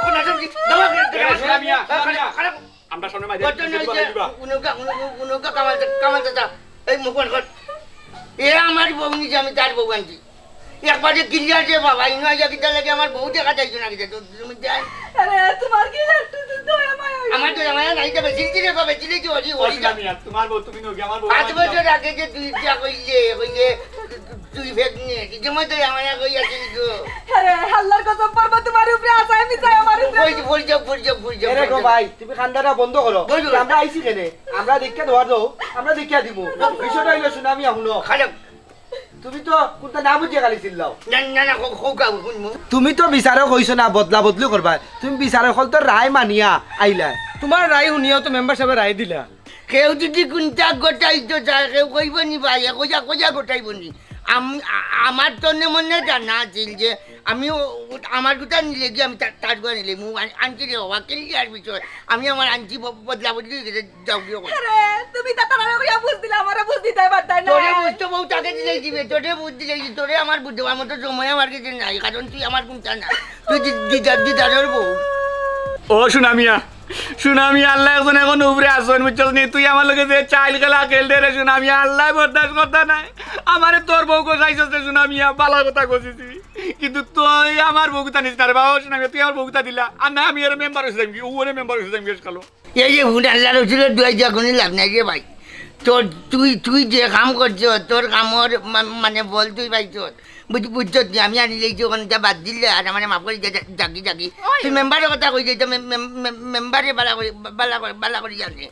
কোন আসল কি? গাওয়াত, গাওয়াত, এ, সোনা মিয়া, সোনা খাড়া, মিয়া। খাড়া। আমরা সামনে মাঝে কত না কিছু হইছে? বলে দিবা। উনুকা, উনুকা, উনুকা কামাল, কামাল চাচা। এই মুখ বন্ধ কর। এ আমার বউ নিজে, আমি তার বউ আনছি। একবারে ক্লিয়ার রে বাবা, ইনো আইয়া কিতা লাগে আমার বউ দেখা যাইতো না কিতা, তো তুমি দেন। আরে, তোমার কি একটু তো দয়া মায়া হইল? আমার দয়া মায়া নাই, তবে চিনছি রে বাবা, চিনছি, ওই, ওই, ওই, আমি আর তোমার বউ, তুমি নও কি আমার বউ, পাঁচ আমার বছর বউ। আগে যে দুইটা কইলে, কইলে, দুই ভেগ নিয়ে, কি জমা দয়া মায়া কই আছে গো? আরে, আল্লাহর কসম, পড়বো তোমার উপরে, আসায় মিছায় আমার উপরে। ওই যে, পড়ি যাও, পড়ি যাও, পড়ি যাও, এরে গো পড়ি যাও। ভাই, তুমি কান্দাটা বন্ধ করো। বন্ধ করো। আমরা আইছি কেনে? আমরা দেখিয়া দেওয়ার দাও, আমরা দেখিয়া দিব। বিষয়টা হইলো, সোনা মিয়া, হুনো। খারাপ। তুমি তো কুনতা না বুঝিয়া খালি চিল্লাও। না, না, না, খো-, খোকা, হুনমু। তুমি তো বিচারক অইছো না, বদলা বদলি করবা। তুমি বিচারক অকলতর রায় মানিয়া আইলা। তোমার রায় হুনিয়াও তো মেম্বার সাবে রায় দিলা। কেউ যদি কুনতা ঘটাইতো চায়, কেউ কইবো নি ভাই, কইয়া, কইয়া ঘটাইবো নি। আম-, আ-, আমার তনে মনে জানা আছিল যে আমি ও, ও, আমার গুতা নিলে গিয়া আমি তা-, তার গুতা নিলে, মু আন-, আনছি রে বাবা, ক্লিয়ার বিষয়। আমি আমার আনছি ব-, বদলা বদলি হয়ে গেছে। যাও গিয়ে বলো। আরে, তুমি তা তারারে কইয়া বুঝ দিলা, আমারে বুঝ দিতায় পারতায় না। তোরে বুঝ তো বউত আগে দিলেই দিবে, তোরে বুঝ দিলেই দিবে, তোরে আমার বুঝ দেওয়ার মতো সময় আমার কাছে নাই, কারণ তুই আমার কুনতা না, তুই দি-, দিদার, দিদারর বউ। ও সোনা মিয়া, সোনা মিয়া, আল্লাহ একজন এখন উপরে আছইন, বুঝছস নি? তুই আমার লগে যে চাইল খেলা খেলতে রে সোনা মিয়া, আল্লাহ বরদাস্ত করতা নায়। আমারে তোর বউ গোছাইছস রে সোনা মিয়া, বালা কথা কইছিস তুই। কিন্তু তুই আমার বউগুতা নিস না রে বাবা, সোনা মিয়া, তুই আমার বউগুতা দিলা। আর না, আমি এর মেম্বার অইছি যাইমগি, ও ওরে মেম্বার অইছি যাইমগি, শেষ কালো। এই যে হুন, আল্লাহ রসুলর দোয়াই দিয়া কোনো লাভ নাই রে ভাই। তোর, তুই, তুই যে কাম করছস, তোর কামর মা-, মানে ফল তুই পাইছস। বুঝ-, বুঝছস নি? আমি আনি লইছি, ওখানে যা বাদ দিলে আর আমারে মাফ করি যা, যা, যাগি, যাগি। ওই। তুই মেম্বারর কথা কই যাইতে, মেম-, মেম-, মেম-, মেম্বারে বালা করি, বালা করি, বালা করি জানে।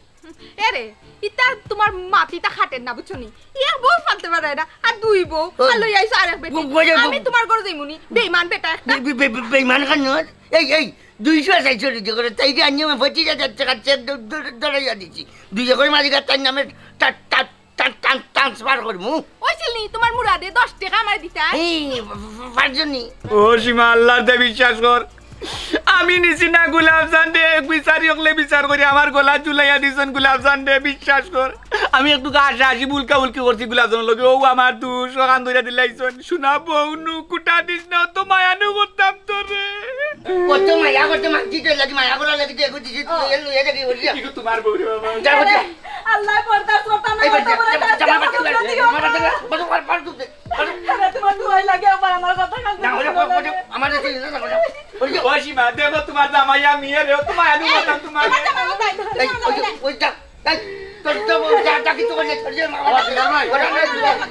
এরে, ইতা তোমার মাত ইতা খাটের না, বুঝছো নি? এক বউ ফালতে পারে না, আর দুই বউ, ও, আর লই আইছো আরেক বেটি। বউ, বউ, বউ। আমি তোমার ঘরে যাইমু নি, বেইমান বেটা একটা। বে-, বে-, বে-, বে-, বেইমান খান নয়। এই, এই, দুইশো আড়াইশো রুজি করে, তাই যে আনিয়ে আমি পঁচিশ হাজার টাকা চেক দ-, দ-, ধরাইয়া দিছি। দুই একর মালিক আর তার নামে টা-, টা-, টা-, টা-, ট্রান্সফার করমু। ওই চিলনি, তোমার মুরাদে দশ টেকা আমারে দিতা। এই, পা-, পা-, পারছো নি? ও সীমা, আল্লাহর দে বিশ্বাস কর। আমি নিছি না গোলাপ জান রে, বিচারি হকলে বিচার করি আমার গলা ঝুলাইয়া দিছইন গোলাপ জান রে, বিশ্বাস কর। আমি একটু হাসাহাসি বুলকা বুলকি করছি গোলাপ জানর লগে, ও আমার দুষ, ওখান ধইরা দিলাইছইন। সোনা বউ নু, কুটা দিস না, অত মায়া নু করতাম তোরে। কত মায়া করতে মানছি তোর লাগি, মায়া করার লাগি তুই এগো দিছিস, তুই এর লইয়া যাবি, ওর যা। ইগো তোমার বউ রে বাবা। যা, ওর যা। আল্লাহ বরদাস্ত করতাম না, এই বাচ্চা, বরদাস্ত করতাম না, জামা বাচ্চা, বরদাস্ত করতাম না। বাচ্চা, বাচ্চা, বাচ্চা, বাচ্চা। আরে তোমার দোয়াই লাগে, আবার আমার কথা কান না, ওরে, ওরে, ওরে, আমার কাছে না, না, না। ওই যে, ও সীমা, দেখো তোমার জামাই আমি, এ রে, তোমার আমি বলতাম তোমার। এই, ওই যে, ওই যা, এই, তোর তো বউ যা, যা কিছু করলে, ওই যে, মা, আমার ছেলে ভাই। ওরা না, ওরা না।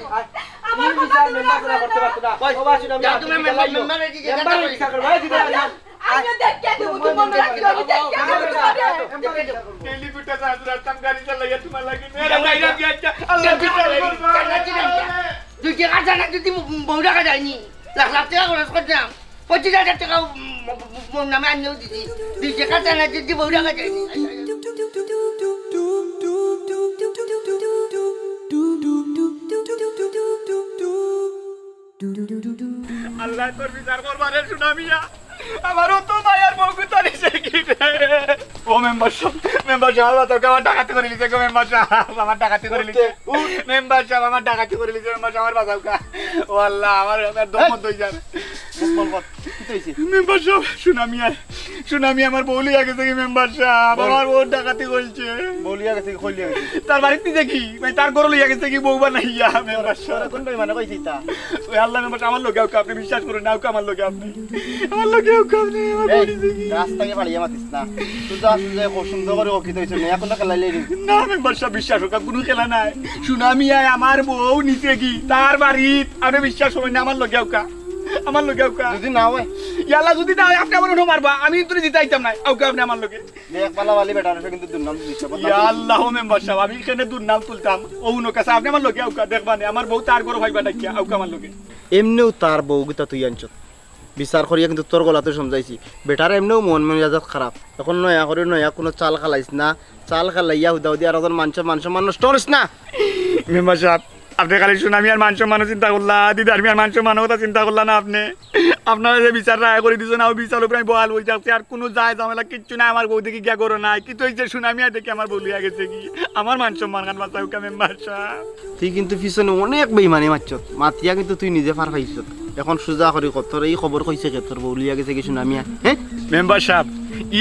আমার কথা তুমি মেম্বার না। করতে পারতো না। ওই, ও বাসু, যা, তুমি মেম্বার, মেম্বার, মেম্বার, এই যে, মেম্বার যা, ইচ্ছা করো, এই দিকে যা। আমি দেখিয়া দিব, তুমি মনে রাখিও, আমি দেখিয়া দিব তোমারে। টেলিভিশন চার্জ রাখতাম, গাড়ি চালাইয়া তোমার লাগি। মেয়েরা বাইরে গিয়ে একটা আল্লাহ বিচার করবা। দুই টেকা জানা যদি বউ রাখা যায়নি, লাখ লাখ টেকা খরচ করতাম, পঁচিশ হাজার টেকা বউর নামে আনিয়েও দিছি। দুই টেকা জানা যদি বউ রাখা যায়নি। আল্লাহ তোর বিচার করবা রে সোনা মিয়া। আমারও তো মায়ার বউ গুতা নিছে কি রে? ও মেম্বার সাব, মেম্বার সাব, আমার বাঁচাও, আমার ডাকাতি করি লিছে গো মেম্বার সাব, আমার ডাকাতি করি লিছে। উঠ, উঠ। মেম্বার সাব, আমার ডাকাতি করি লিছে, মেম্বার সাব, আমার বাঁচাও কা। ও আল্লাহ, আমার, আমার দম এই। বন্ধ হয়ে যাবে। মুখ বন্ধ কর। কি হইছে? মেম্বার সাব, সোনা মিয়া, সোনা মিয়া আমার বউ লইয়া গেছে কি মেম্বার সাব? বল। আমার বউ ডাকাতি করছে। বউ লইয়া গেছে কি, কই লইয়া গেছে? তার বাড়িত নিছে কি? ভাই, তার ঘরো লইয়া গেছে কি বউ বানাইয়া, মেম্বার সাব? তোরা কোন বেইমানে কইছে ইতা? ওই আল্লাহ মেম্বার সাব, আমার লগে আউক্কা, আপনে বিশ্বাস করইন না, আউক্কা আমার লগে আপনে। আমার লগে আউক্কা আপনে, আমার এই, বউ নিছে কি? রাস্তা থাকি ফালাইয়া মাতিস না। তুই তো আসলে যে খুব সুন্দর করি অকিত হইছে না, এখন তো খেলাইলে রে। না, মেম্বার সাব, বিশ্বাস করউক্কা, কুনু খেলা নাই। সোনা মিয়ায় আমার বউ নিছে কি? তার বাড়িত, আপনে বিশ্বাস করইন না, আমার লগে আউক্কা। আমার লগে আউক্কা। যদি না অয়? ইয়াল্লা, যদি না অয়, আপনে আমার উঠো মারবা, আমি কিন্তু জিতাইতাম না। আউক্কা আপনে আমার লগে। দেখ, বালা বালি বেটা, অইছে কিন্তু দুর্নাম দিস না, বদনাম ইয়া করিস। আল্লাহ, ও মেম্বার সাব, আমি কেনে দুর্নাম তুলতাম? ও হুনো কাছে, আপনে আমার লগে আউক্কা, দেখবা নে, আমার বউ তার ঘরো পাইবা ডাকিয়া, আউক্কা আমার লগে। এমনেও তার বউ কিতা তুই আনছত? বিচার করিয়া কিন্তু তোর গলাত সমঝাইছি। বেটার এমনেও মন মেজাজ খারাপ। এখন নয়া করি নয়া কুনু চাল খেলাইস না। চাল খেলাইয়া হুদাহুদি আর একজন মানষর মান সম্মান নষ্ট করিস না। মেম্বার সাব, আপনে খালি সুনা মিয়ার মান সম্মানর চিন্তা করলা, দিদার মিয়ার মান সম্মানর কথা চিন্তা করলা না আপনে? আপনারা যে বিচার রায় করি দিছইন, আমি বিচারর উপরে আমি বহাল অই থাকছি, আর কুনু যায় ঝামেলা কিচ্ছু নাই। আমার বউ দেখি গিয়া ঘরো নাই, কিতা অইছে? সুনা মিয়া দেখি আমার বউ লইয়া গেছে গি? আমার মান সম্মান খান বাঁচাউক্কা মেম্বার সাব। তুই কিন্তু পিছনে অনেক বেইমানি মারছত, মাতিয়া কিন্তু তুই নিজে ফার পাইছত। এখন সুজা করি ক, তোরে ই খবর কইছে কে তোর বউ লইয়া গেছে গি সুনা মিয়া? হে? মেম্বার সাব,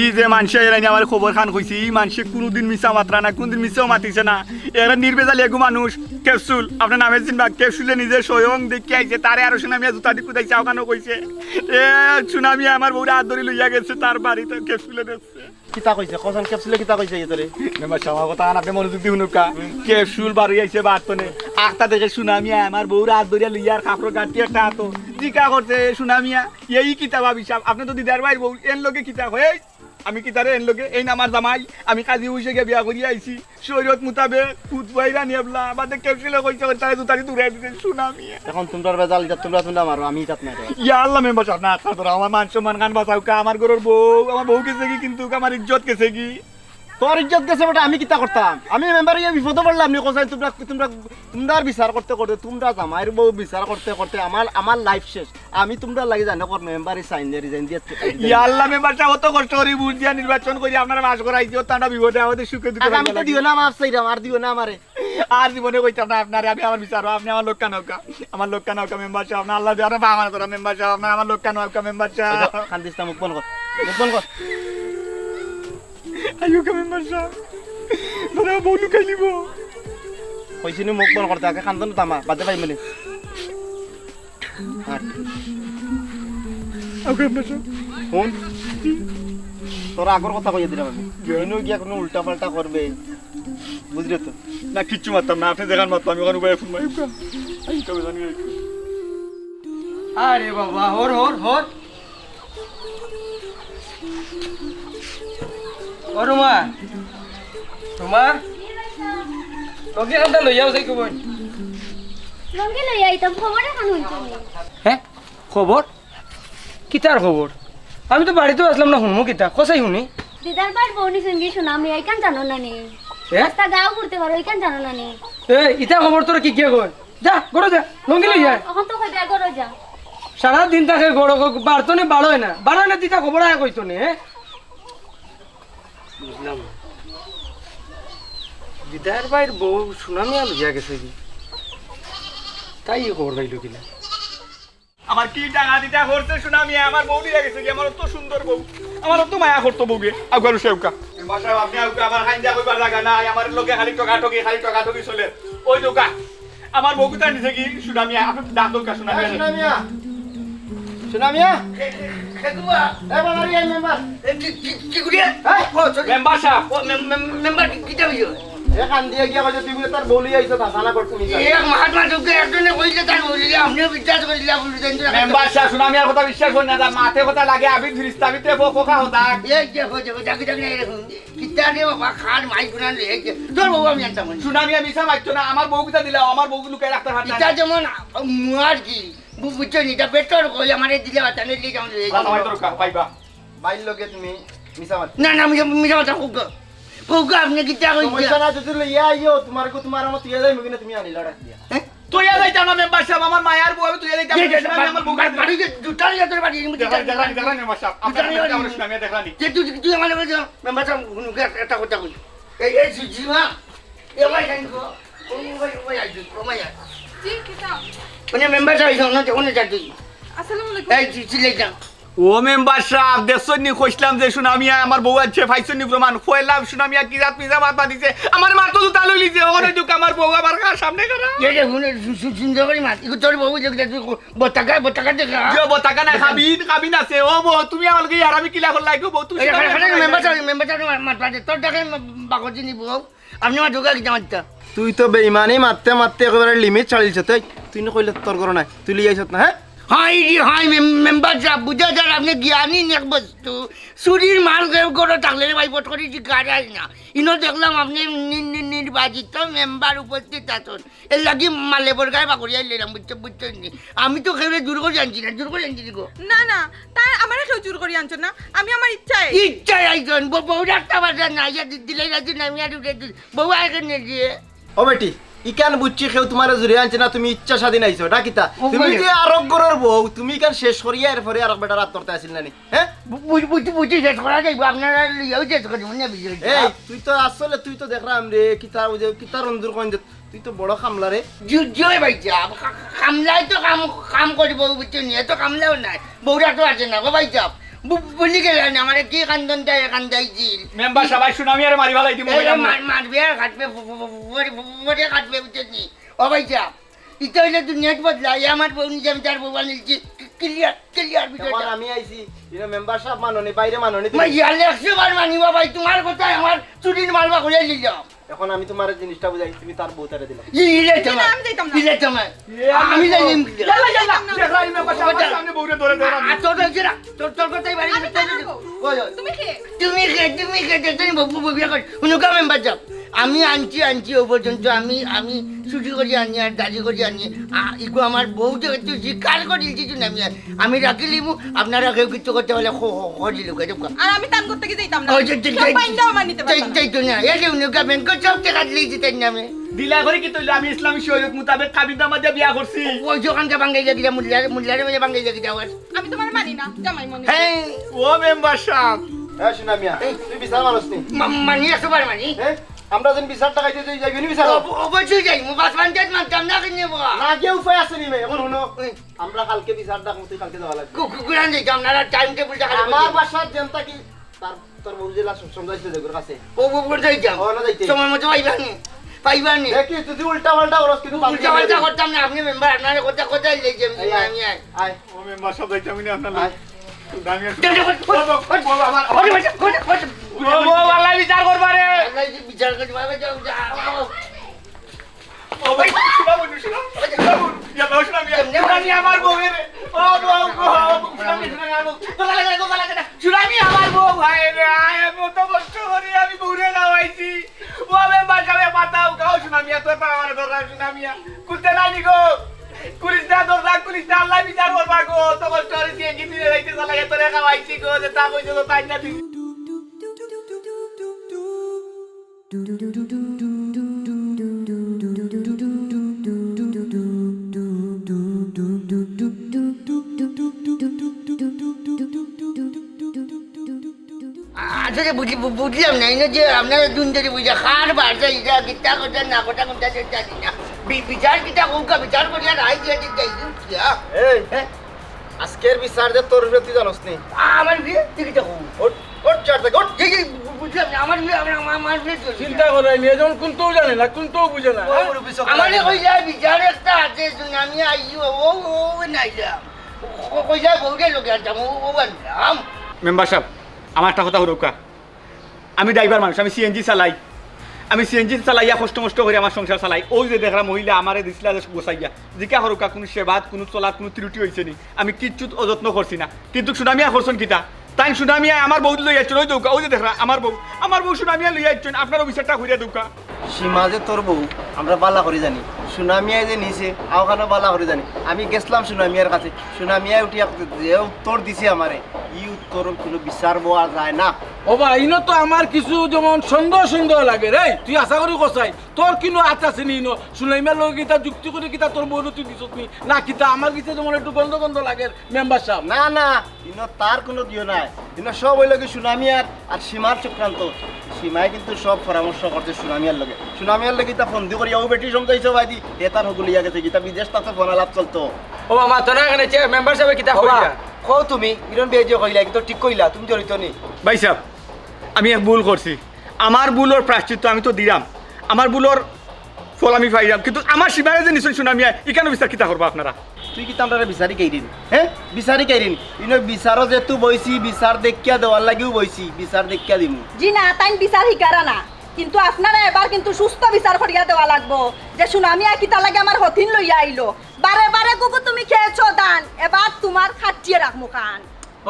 ই যে মানষে এরাইন আমার খবর খান কইছে, ই মানষে কুনুদিন মিছা মাতরা না, কুনুদিন মিছাও মাতিছে না। এরা নির্বেজাল এগু মানুষ। ক্যাপসুল, আপনার নামে চিনবা, ক্যাপসুলে নিজে স্বয়ং দেখিয়া আইছে, তারে আরো সুনা মিয়া জুতা দি কুদাইছে, অখানও কইছে। এ, সুনা মিয়া আমার বউরে আত ধরি লইয়া গেছে তার বাড়িত, ক্যাপসুলে দেখছে। কিতা কইছে? কসম ক্যাপসুলে কিতা কইছে ইয়ে তোরে? মেম্বার সাব, আমার কথা আপনে মনোযোগ দি হুনুক্কা। ক্যাপসুল বারই আইছে বারতনে। আখতা দেখে সুনা মিয়া আমার বউরে আত ধরিয়া লইয়া আর কাপড় গাঁথি একটা আতো। জিকা করছে সুনা মিয়া, "এই কিতা ভাবি সাব, আপনে তো দিদার ভাইর বউ, এন লগে কিতা কয়?" এই, আমি কিতারে এন লগে? এইন আমার জামাই, আমি কাজী অফিসে গিয়া বিয়া করিয়া আইছি। শরীয়ত মোতাবেক, খুতবা ইরানি এবলা, বাদে ক্যাপসুলে কইছে, কইছে, তারে জুতা দি দৌড়াই দিছে, সুনা মিয়া। এখন তুমরার বেজাল, ইতা তুমরা তুমরা মারো, আমি ইতাত নাই রে। ইয়া আল্লাহ, মেম্বার সাব, না, আপনারা ধরো, আমার মান সম্মান খান বাঁচাউক্কা, আমার ঘরর বউ, আমার বউ গেছে গি, কিন্তু আমার ইজ্জত গেছে গি? তোর ইজ্জত গেছে বেটা, আমি কিতা করতাম? আমি মেম্বার অইয়া বিপদো পড়লাম নি, কইছাইন তুমরা, তুমরা, তুমরার বিচার করতে করতে, তুমরা জামাইর বউ বিচার করতে করতে আমার, আমার লাইফ শেষ। আমি তুমরার লাগি জানো কর মেম্বারি সাইন দিয়া রিজাইন দিয়া। ইয়া আল্লাহ, মেম্বার সাব, অত কষ্ট করি ভোট দিয়া নির্বাচন করি আপনারে পাশ করাইছি, অত আমরা বিপদে আমাদের সুখে দুঃখে আগামীতে দিও না মাফ চাইরাম, আর দিও না আমারে। আর জীবনে কইতাম না আপনারে, আমি আমার বিচার, আপনে আমার লগে আউক্কা, আমার লগে আউক্কা মেম্বার সাব, আপনে আল্লাহ দিয়া, আপনে পাওনা করা মেম্বার সাব, আপনে আমার লগে আউক্কা মেম্বার সাব। কান্দিস না, মুখ বন্ধ কর, মুখ বন্ধ কর। আইউক্কা মেম্বার সাব, ধরো বউ লুকাই নিব। কইছি নি মুখ বন্ধ করতে, আগে কান্দন থামা, বাদে পাইমু নে। আট। আউক্কা মেম্বার সাব। হুন, তোর আগর কথা কইয়া দিলাম আমি। ইনো গিয়া কুনু উল্টা পাল্টা করবে, বুঝলে তো? না, কিচ্ছু মারতাম না, আপনে যেখান মারতাম আমি অখান উবাইয়া ফোন মারি। আইউক্কা, আইউক্কা, আমি জানি। আরে বাবা, হর, হর, হর। ও রুমা, রুমা, লগে আনতা লইয়া আও চাই কই। লগে লইয়া আইতাম, খবর অখন হুনছো নি? হে? খবর? কিতার খবর? আমি তো বাড়িত আছলাম না, হুনমু কিতা? কও চাই হুনি। দিদার ভাইর বউ নিছইন গি সুনা মিয়া, ইখান জানো না নি? হে? রাস্তা গাঁও ঘুরতে পারো, ইখান জানো না নি? এ, ইতা খবর তোরে কিগিয়ে কয়? যা, ঘরো যা, লুঙ্গি লইয়া আয়। অখন তো কইবে, ঘরো যা। সারা দিন থাকে ঘরো, বারতনে বারয় না, বারয় না, ইতা খবর আয় কইতো নে, হে? বুঝলাম না। দিদার ভাইর বউ সুনা মিয়া লইয়া গেছে গি? তাই ই খবর পাইলো কিলা? আমার কি টাকা দিতা করছে সুনা মিয়া, আমার বউ দিয়া গেছে গি, আমার অত সুন্দর বউ, আমার অত মায়া করতো বউয়ে। আউক্কা, রুশে আউক্কা। মেম্বার সাব, আপনে আউক্কা, আমার খাইন্দা কইবার জাগা নাই, আমার লগে খালি ঠগাঠগি, খালি ঠগাঠগি চলে। ওই দেখউক্কা, আমার বউ কিতা নিছে গি সুনা মিয়া, আপনে ডাক দেউক্কা সুনা মিয়া। সুনা মিয়া। সুনা মিয়া। এ বাবা, এই মেম্বার। এ, কি, কি, কি করিয়া? হ্যাঁ? ও, sorry। মেম্বার সাব। ও, মেম-, মেম-, মেম্বার কি, কিতা অইছে? এ কান্দিয়া গিয়া কইছে, "তুই বুলে তার বউ লইয়া আইছস, হাছা না করছস মিছা?" এ মাত মাত উকে একজনে কইলে তার বউ লইয়া, আপনেও বিশ্বাস করিলা, বলে দেন তো। মেম্বার সাব, সুনা মিয়ার কথা বিশ্বাস করইন না, তার মাতে কথা লাগে, আবিদ ফিরিস্তা, আবিদ রে, বউ খোকা হতা। এ, যে, হো, যে, হো, যাকে, যাকে, এরকম। কিতা রে বাবা, খার মাই গুনান রে, এই যে, তোর বউ আমি আনতাম না। সুনা মিয়া মিছা মাততো না, আমার বউ কিতা দিলা, আমার বউ লুকাই রাখতে পারতা না। ইটা যেমন মুয়ার কি, বু-, বুঝছো নি, ইটা বেটার কই, আমারে দিলে বাতানে দিয়ে যাও রে। কথা মাইতো রক্ষা, পাইবা। বাইর লগে তুমি মিছা মাত। না, না, মিছা, মিছা মাত, কউক্কা। কউক্কা, আপনে কিতা কইতা? সমস্যা না, যদি লইয়া আইও, তুমার গু, তুমার আমার তুইয়া যাইমু কিনা তুমি আনিলা ডাক দিয়া। হ্যাঁ? তুইয়া যাইতাম না মেম্বার সাব, আমার মায়ার বউ, আমি তুইয়া যাইতাম না, যে, যে, আমি আমার বউ বা-, বাড়ি যে জুতা লইয়া তোর বাড়ি, আমি দেখলাম, দেখলাম, দেখলাম মেম্বার সাব, জুতা আপনার লইয়া আমি বাড়ি। সুনা মিয়া দেখলাম নি। যে তুই, তুই আমার লগে যা, মেম্বার সাব, হুনুকে এক-, একটা কথা কই। এই, এই জি-, জিমা, এ ভাই, জানি গো। ও ভাই, ও ভাই, আইজু, ও ভাই, আইজু। জি, কিতা? মানে মেম্বার সাব, এই শোন না, ওনে যা তুই। আসসালামু আলাইকুম। এই, তুই, তুই লে যা। ও মেম্বার সাব, দেখছইন নি কইছলাম যে সুনা মিয়া আমার বউ আনছে, পাইছইন নি প্রমাণ? কইলাম সুনা মিয়া কি জাত মিছা মাত মাতিছে, আমার মার তো জুতা লইলিছে, ওরে দুঃখ আমার বউ আমার কার সামনে খাড়া। এই যে হুনে, সু-, সু-, সুন্দর করি মাত, ইগু তোর বউ দেখলে তুই ক-, বতাকা, বতাকা দেখা। যে বতাকা না, কাবিন, কাবিন আছে। ও বউ, তুমি আমার লগে ইয়ার আমি কিলা করলাই গো বউ, তুমি এই, সুনা মিয়া খালি, খালি মেম্বার সাব, মেম্বার সাব মাত মাতে, তোর দেখে বাগজি নি বউ। আপনে আমার ঢুকা কিতা মাততা? তুই তো বেইমানি মাততে মাততে একেবারে limit ছাড়িলছত। এই, তুই না কইলে তোর ঘরো নাই, তুই লইয়া আইছত না, হ্যাঁ? হায় রে হায়, মেম-, মেম্বার সাব, বুঝা যার আপনে জ্ঞানই নেক বস্তু। চুরির মাল কেউ করে থাকলে রে ভাই, ফট করি শিকার আয় না। ইনো দেখলাম আপনে নি-, নি-, নির্বাচিত মেম্বার উপস্থিত আছইন। এর লাগি মালে বরগায় বাগড়িয়া লইলাম, বুঝছো, বুঝছো নি? আমি তো কেউরে জোর করি আনছি না, জোর করি আনছি নি গো। না, না, তাই আমারে কেউ জোর করি আনছো না, আমি আমার ইচ্ছায়। ইচ্ছায় আইছইন, ব-, বউ রাখতে পারছে না, ইয়া দি-, দিলাই রাজি না, আমি আর উঠে দিই। বউ আগে নিয়ে গিয়ে। ও বেটি, ইখান বুঝছি কেউ তুমারে জোরে আনছে না, তুমি ইচ্ছা স্বাধীন আইছো, না কিতা? ও তুমি ভাই। যে আরক ঘরর বউ, তুমি ইখান শেষ করিয়া এরপরে আরক বেটার আত ধরতে আছিল না নি, হ্যাঁ? বু-, বুঝ-, বুঝ-, বুঝি শেষ করা যাইব, আপনারা লইয়াও শেষ করি, মনে বুঝি এই, তুই তো আসলে, তুই তো দেখরাম রে, কিতা ওই যে, কিতা রঞ্জুর কইন যে, তুই তো বড় কামলা রে। জু-, জুয়ে ভাই সাব, কা-, কামলাই তো কাম, কাম করি বউ, বুঝছো নি? এ তো কামলাও নাই, বউরা তো আছে না গো ভাই সাব। বু-, ভুলি গেলা নি, আমারে কি কান্দন দেয়, কান্দাইছিল। মেম্বার সাব, আই সুনামিয়ারে মারি ফালাই দিমু, এই ভাই, আমরা। মার-, মারবে আর কাটবে, ফ-, ফ-, ফ-, ফ-, ফ-, ফ-, কাটবে, বুঝছো নি? ও ভাই সাব, ইটা অইলে দুনিয়াত বদলা, এ আমার বউ নিজে, আমি তার বউ আনিলছি, ক্লিয়ার, ক্লিয়ার বিষয়টা। এখন আমি আইছি, ইনো মেম্বার সাব মাননি, বাইরে মাননি তুমি। মাই, ইয়ালে একশো বার মানিবা ভাই, তুমার কথায় আমার চুরির মাল বাগড়িয়া লইলাম। এখন আমি তুমারে জিনিসটা বুঝাই, তুমি তার বউ তারে দিলাও। ই-, ইলে না, তোমার, আমি যাইতাম না। ইলে তোমার। এ, আমি আমি যাইতাম। ইয়াল্লা, ইয়াল্লা, দেখরা, এই মেম্বার সাব আমার সামনে বউরে ধরে ধরে আমি। আর তোর হইছে না, তোর, তোর কথাই বাড়ি আমি গেছে, তার তোর বউ। ওই, ওই। তুমি কে? তুমি কে, তুমি কে, তুমি বউ, বউ, বউ, বিয়া কর। হুনুকা মেম্বার সাব। আমি আনছি, আনছি, ও পর্যন্ত আমি, আমি চুরি করি আনি আর দাড়ি করি আনি। আ, ইগু আমার বউ তো একটু স্বীকার করি দিছি না আমি। আমি রাখি লিমু, আপনারা কেউ কিছু করতে পারলে খ-, খ-, খোঁজ লোকে দেখো। আর আমি তান করতে কি যাইতাম না। ওই যে, যে, সব যে, বাইন্দা আমার নিতে যে, পারতাম না। যে, যে, না, এই যে উনি ওকে ব্যাংক সব টাকা দিলেই জিতেন না আমি। দিলা করে কি তইলে আমি ইসলামী শরীয়ত মোতাবেক কাবিন নামা দিয়া বিয়া করছি। ওই যে ওখানকে বাঙ্গাই লাগিয়ে যা, মুল্লারে, মুল্লারে ওই যে বাঙ্গাই লাগিয়ে যাওয়ার। আমি তোমার মানি না, জামাই মনে। হ্যাঁ। ও মেম্বার সাব। হ্যাঁ, সুনামিয়া, এই। তুই বিচার মানস নি? মা-, মানি, একশো বার মানি। হ্যাঁ? আমরা যেন বিচার টাকাইতে যাই, যাইবি নি বিচার? অব-, অবশ্যই যাই, মুবাস পঞ্চায়েত মানতাম না, কিনে বাবা। না গিয়ে উপায় আছে নি, মে? এখন হুনো। হুম। আমরা কালকে বিচার ডাকমু, তুই কালকে যাওয়া লাগবে। কু-, কু-, কুরান যাইতাম না, টাইম টেবিল দেখা লাগবে। আমার বাসার যেনটা কি, তার, তোর বউ জেলা সব সময় যাইতে দেখবে কাছে। ও, ও, ও যাইতাম। ও, না যাইতে। সময় মতো পাইবা নি? পাইবা নি? দেখি, তুই উল্টা পাল্টা করস, কিন্তু উল্টা পাল্টা করতাম না, আপনি মেম্বার, আপনার কথা, কথা লইছি আমি, এই আয়, আমি আয়। আয়। ও মেম্বার সাব, যাইতাম না আপনার আয়। লগে। দামি আছে। যাও, যাও, যাও, যাও, যাও, যাও, আমার, আমার, ও, ও, আল্লাহ বিচার করবা রে। আল্লাহ বিচার করবা, যাও, যাও। ও ভাই, শোনা বন্ধু, শোনা। শোনা বন্ধু। ইয়া, বাবা, শোনা, আমি, এমনি শোনা, আমি আমার বউ রে। ও, বউ, বউ, শোনা, আমি, শোনা, আমি, আমার বউ। তোর লাগে, তোর লাগে না। শোনা, আমি আমার বউ, ভাই রে। আয়, আমি অত কষ্ট করি, আমি বউরে খাওয়াইছি। ও, আমি বাসায় পাঠাও, খাও, শোনা, আমি এত পাওয়ার দরকার, শোনা, আমি। খুলতে নাই নি গো। খুলিস না, দরজা খুলিস না, আল্লাহ বিচার করবা গো। অত কষ্ট করি, সিএনজি দিয়ে যাইতে চালা, এত রে খাওয়াইছি গো, যে তা কইছো তো তাই না তুই। আসলে বুঝি-, বু-, বুঝলাম না, এই যে আপনারা দুজন ধরে বুঝা, কার বাসা এটা, কিতা কথা, না কথা, কোনটা তো জানি না। বি-, বিচার কিতা হোক, বিচার করিয়া রায় দিয়া দিতে, এই, কিয়া? এই, হ্যাঁ? আজকের বিচার যে তোর উপরে তুই জানোস নি? আ-, আমার বিয়ে? তুই কিতা কও? ওঠ, ওঠ, চেয়ার থেকে, ওঠ। এই যে বু-, বুঝলাম না, আমার বিয়ে, আমার, আমার, আমার বিয়ে চলবে। চিন্তা করাই নিয়ে যেমন কোনটাও জানে না, কোনটাও বুঝে না, ও, হ্যাঁ? ওর অফিসে আমারে কই যায়, বিচার একটা আছে, সুনামিয়া আইও, ও, ও, ও, নাইলাম। ও, ও, কই যায়, বউরে লগে আনতাম, ও, ও, আনলাম। মেম্বার সাব, আমার একটা কথা হুনউক্কা। আমি ড্রাইভার মানুষ, আমি সিএনজি চালাই। আমি সিএনজি চালাইয়া কষ্ট মষ্ট করি আমার সংসার চালাই। অউ যে দেখরা মহিলা আমারে দিছলা যে গোছাইয়া। জিকা করউক্কা, কুনু সেবাত, কুনু চলাত, কুনু ত্রুটি অইছে নি? আমি কিচ্ছু অযত্ন করছি না। কিন্তু সুনামিয়া করছইন কিতা? তাইন সুনামিয়া আমার বউরে লইয়া আইছইন, অউ দেউক্কা, অউ যে দেখরা আমার বউ, আমার বউ সুনামিয়া লইয়া আইছইন, আপনারা বিচারটা করিয়া দেউক্কা। সীমা যে তোর বউ, আমরা বালা করি জানি। সুনামিয়ায় যে নিছে, অখানও বালা করি জানি। আমি গেছলাম সুনামিয়ার কাছে, সুনামিয়ায় উঠিয়া যে উত্তর দিছে আমারে, ই উত্তরর কুনু বিচার বওয়া যায় না। ও বা, ইনো তো আমার কিছু যেমন সন্দেহ সন্দেহ লাগে রে, তুই আশা করি কছাই, তোর কুনু আত আছে নি ইনো? সুনামিয়ার লগে কিতা যুক্তি করি কিতা তোর বউরে তুই দিছস নি? না কিতা আমার গেছে যেমন একটু গন্ধ গন্ধ লাগে মেম্বার সাব। না, না, ইনো তার কুনু দিও নাই। ইনো সব অইলো কি সুনামিয়ার আর সীমার চক্রান্ত। সীমায় কিন্তু সব পরামর্শ করছে সুনামিয়ার লগে। সুনামিয়ার লগে ইতা ফন্দি করিয়া অউ বেটি সমঝাইছে ভাইদি, এ তার হগুলিয়া গেছে, কিতা বিদেশ তাতে ফোন আলাপ চলতো। ও মামা, তোরা এখানে চে-, মেম্বার সাবে কিতা কইলা? কও তুমি, ইরন বেজিয়ে কইলা, কিন্তু ঠিক কইলা, তুমি জড়িত নি। ভাই সাব, আমি এক ভুল করছি। আমার ভুলর প্রায়শ্চিত্ত আমি তো দিরাম। আমার ভুলর ফল আমি পাইরাম। কিন্তু আমার সীমারে যে নিছইন সুনামিয়ায়, ইখানর বিচার কিতা করবা আপনারা? তুই কিতা আমরারে বিচারি কাইরিন? হ্যাঁ? বিচারি কাইরিন? ইনো বিচারো যেহেতু বইছি, বিচার দেখিয়া দেওয়ার লাগিউ বইছি, বিচার দেখিয়া দিমু। জি না, তাইন বিচার হিকারা না। কিন্তু আপনারা এবার কিন্তু সুস্থ বিচার করিয়া দেওয়া লাগবো যে সুনামিয়ায় কিতার লাগি আমার হতিন লইয়া আইলো। বারে বারে গুগু তুমি খেয়েছো ধান, এবার তোমার খাটিয়ে রাখমু খান।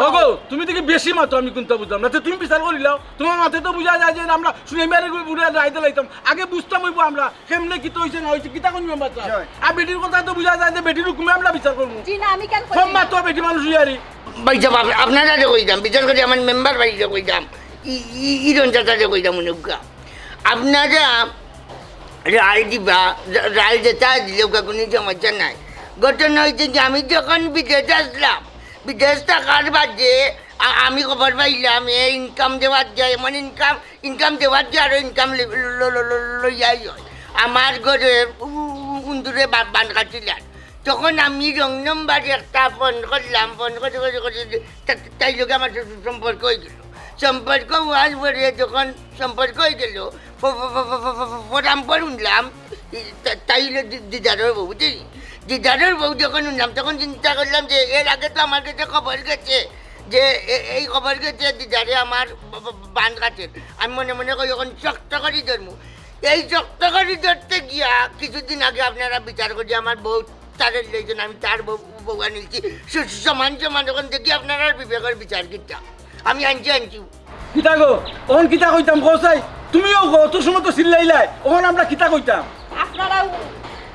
ওগো, তুমি দেখি বেশি মাতো, আমি কুনতা বুঝলাম না। তে তুমি বিচার করিলাও, তোমার মাতে তো বুঝা যায় যে আমরা সুলেমানরে বুলে রায় দিলাইতাম। আগে বুঝতাম অইবো আমরা কেমনে কিতা অইছে না অইছে, কিতা কোন মেম্বার সাব। আর বেটির কথা তো বুঝা যায় যে বেটির হুকুমে আমরা বিচার করমু। জি না, আমি কেন করি সব না? মাতো বেটি মানুষ ইয়ারি। ভাইসাব, আপ-, আপনারারে কইতাম, বিশেষ করি আমার মেম্বার ভাইরে কইতাম, ই-, ই-, ইরন চাচারে কইতাম, উনি উগা। আপনারা রায় দিবা, রা-, রায় যেটা দিলে ওগা কোনো সমস্যা নাই। ঘটনা হইছে কি, আমি যখন বিদেশ আসলাম, বিদেশ থাকার বাদে আ-, আমি খবর পাইলাম, এ ইনকাম দেওয়ার যায়, এমন ইনকাম, ইনকাম দেওয়ার যায়, আরো ইনকাম ল-, ল-, ল-, ল-, লইয়াই হয়। আমার ঘরে উ-, উ-, উন্দুরে বা-, বান কাটিলার। তখন আমি রং নম্বরে একটা ফোন করলাম, ফোন করে, করে, করে, তা-, তাই লগে আমার সু-, সু-, সম্পর্ক হয়ে গেল। সম্পর্ক হওয়ার পরে যখন সম্পর্ক হয়ে গেল, ফ-, ফ-, ফ-, ফ-, ফ-, ফ-, ফ-, ফটাম পর শুনলাম, ই, তা-, তাই হলো দি-, দিদারর বউ, বুঝলি? দিদারর বউ যখন শুনলাম, তখন চিন্তা করলাম যে এর আগে তো আমার কাছে খবর গেছে, যে এ-, এই খবর গেছে দিদারে আমার ব-, ব-, বান কাটের। আমি মনে মনে করি, এখন শক্ত করি ধরমু। এই শক্ত করি ধরতে গিয়া কিছুদিন আগে আপনারা বিচার করি আমার বউ তারে লইছেন, আমি তার বউ, বউ আনিছি। সু-, সমান সমান যখন দেখি আপনারার বিবেকর বিচার কিতা। আমি আনছি, আনছি। কিতা গো? অখন কিতা কইতাম কও চাই? তুমিও গো, অত সময় তো চিল্লাইলাই। অখন আমরা কিতা কইতাম? আপনারাও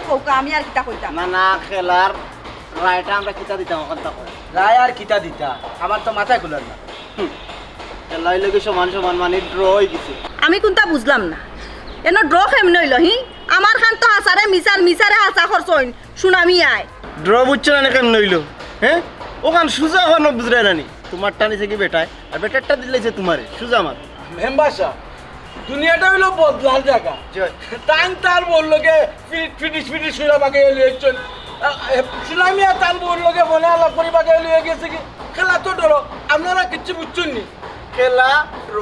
কউকা, আমি আর কিতা কইতাম? না, না, খেলার রায়টা আমরা কিতা দিতাম অখন তা কও। রায় আর কিতা দিতা? আমার তো মাথায় খুলের না। হুম। খেলা অইলো কি সমান সমান, মানে ড্র হয়ে গেছে। আমি কুনতা বুঝলাম না। এনো ড্র কেমনে হইলো, হি? আমার খান তো হাসারে মিসার, মিসারে হাসা করছইন। সুনামি আয়। ড্র বুঝছো না, কেমনে হইলো? হ্যাঁ? অখান সুজা অখান বুঝরায় না নি? তোমার টানিছে কি বেটায়? আর বেটারটা দিলাইছে তোমারে। সুজা আমার। মেম্বার সাব, দুনিয়াটা হইলো বদলার জাগা। জি। তাইন তার বউর লগে ফি-, ফিটিস ফিটিস কইরা বাগাইয়া লইয়া চল। আ, এ, সুনামিয়া তার বউর লগে ফোনে আলাপ করি বাগাইয়া লইয়া গেছে কি? খেলা তো ড্র, আপনারা কিচ্ছু বুঝছইন নি। খেলা ড্র।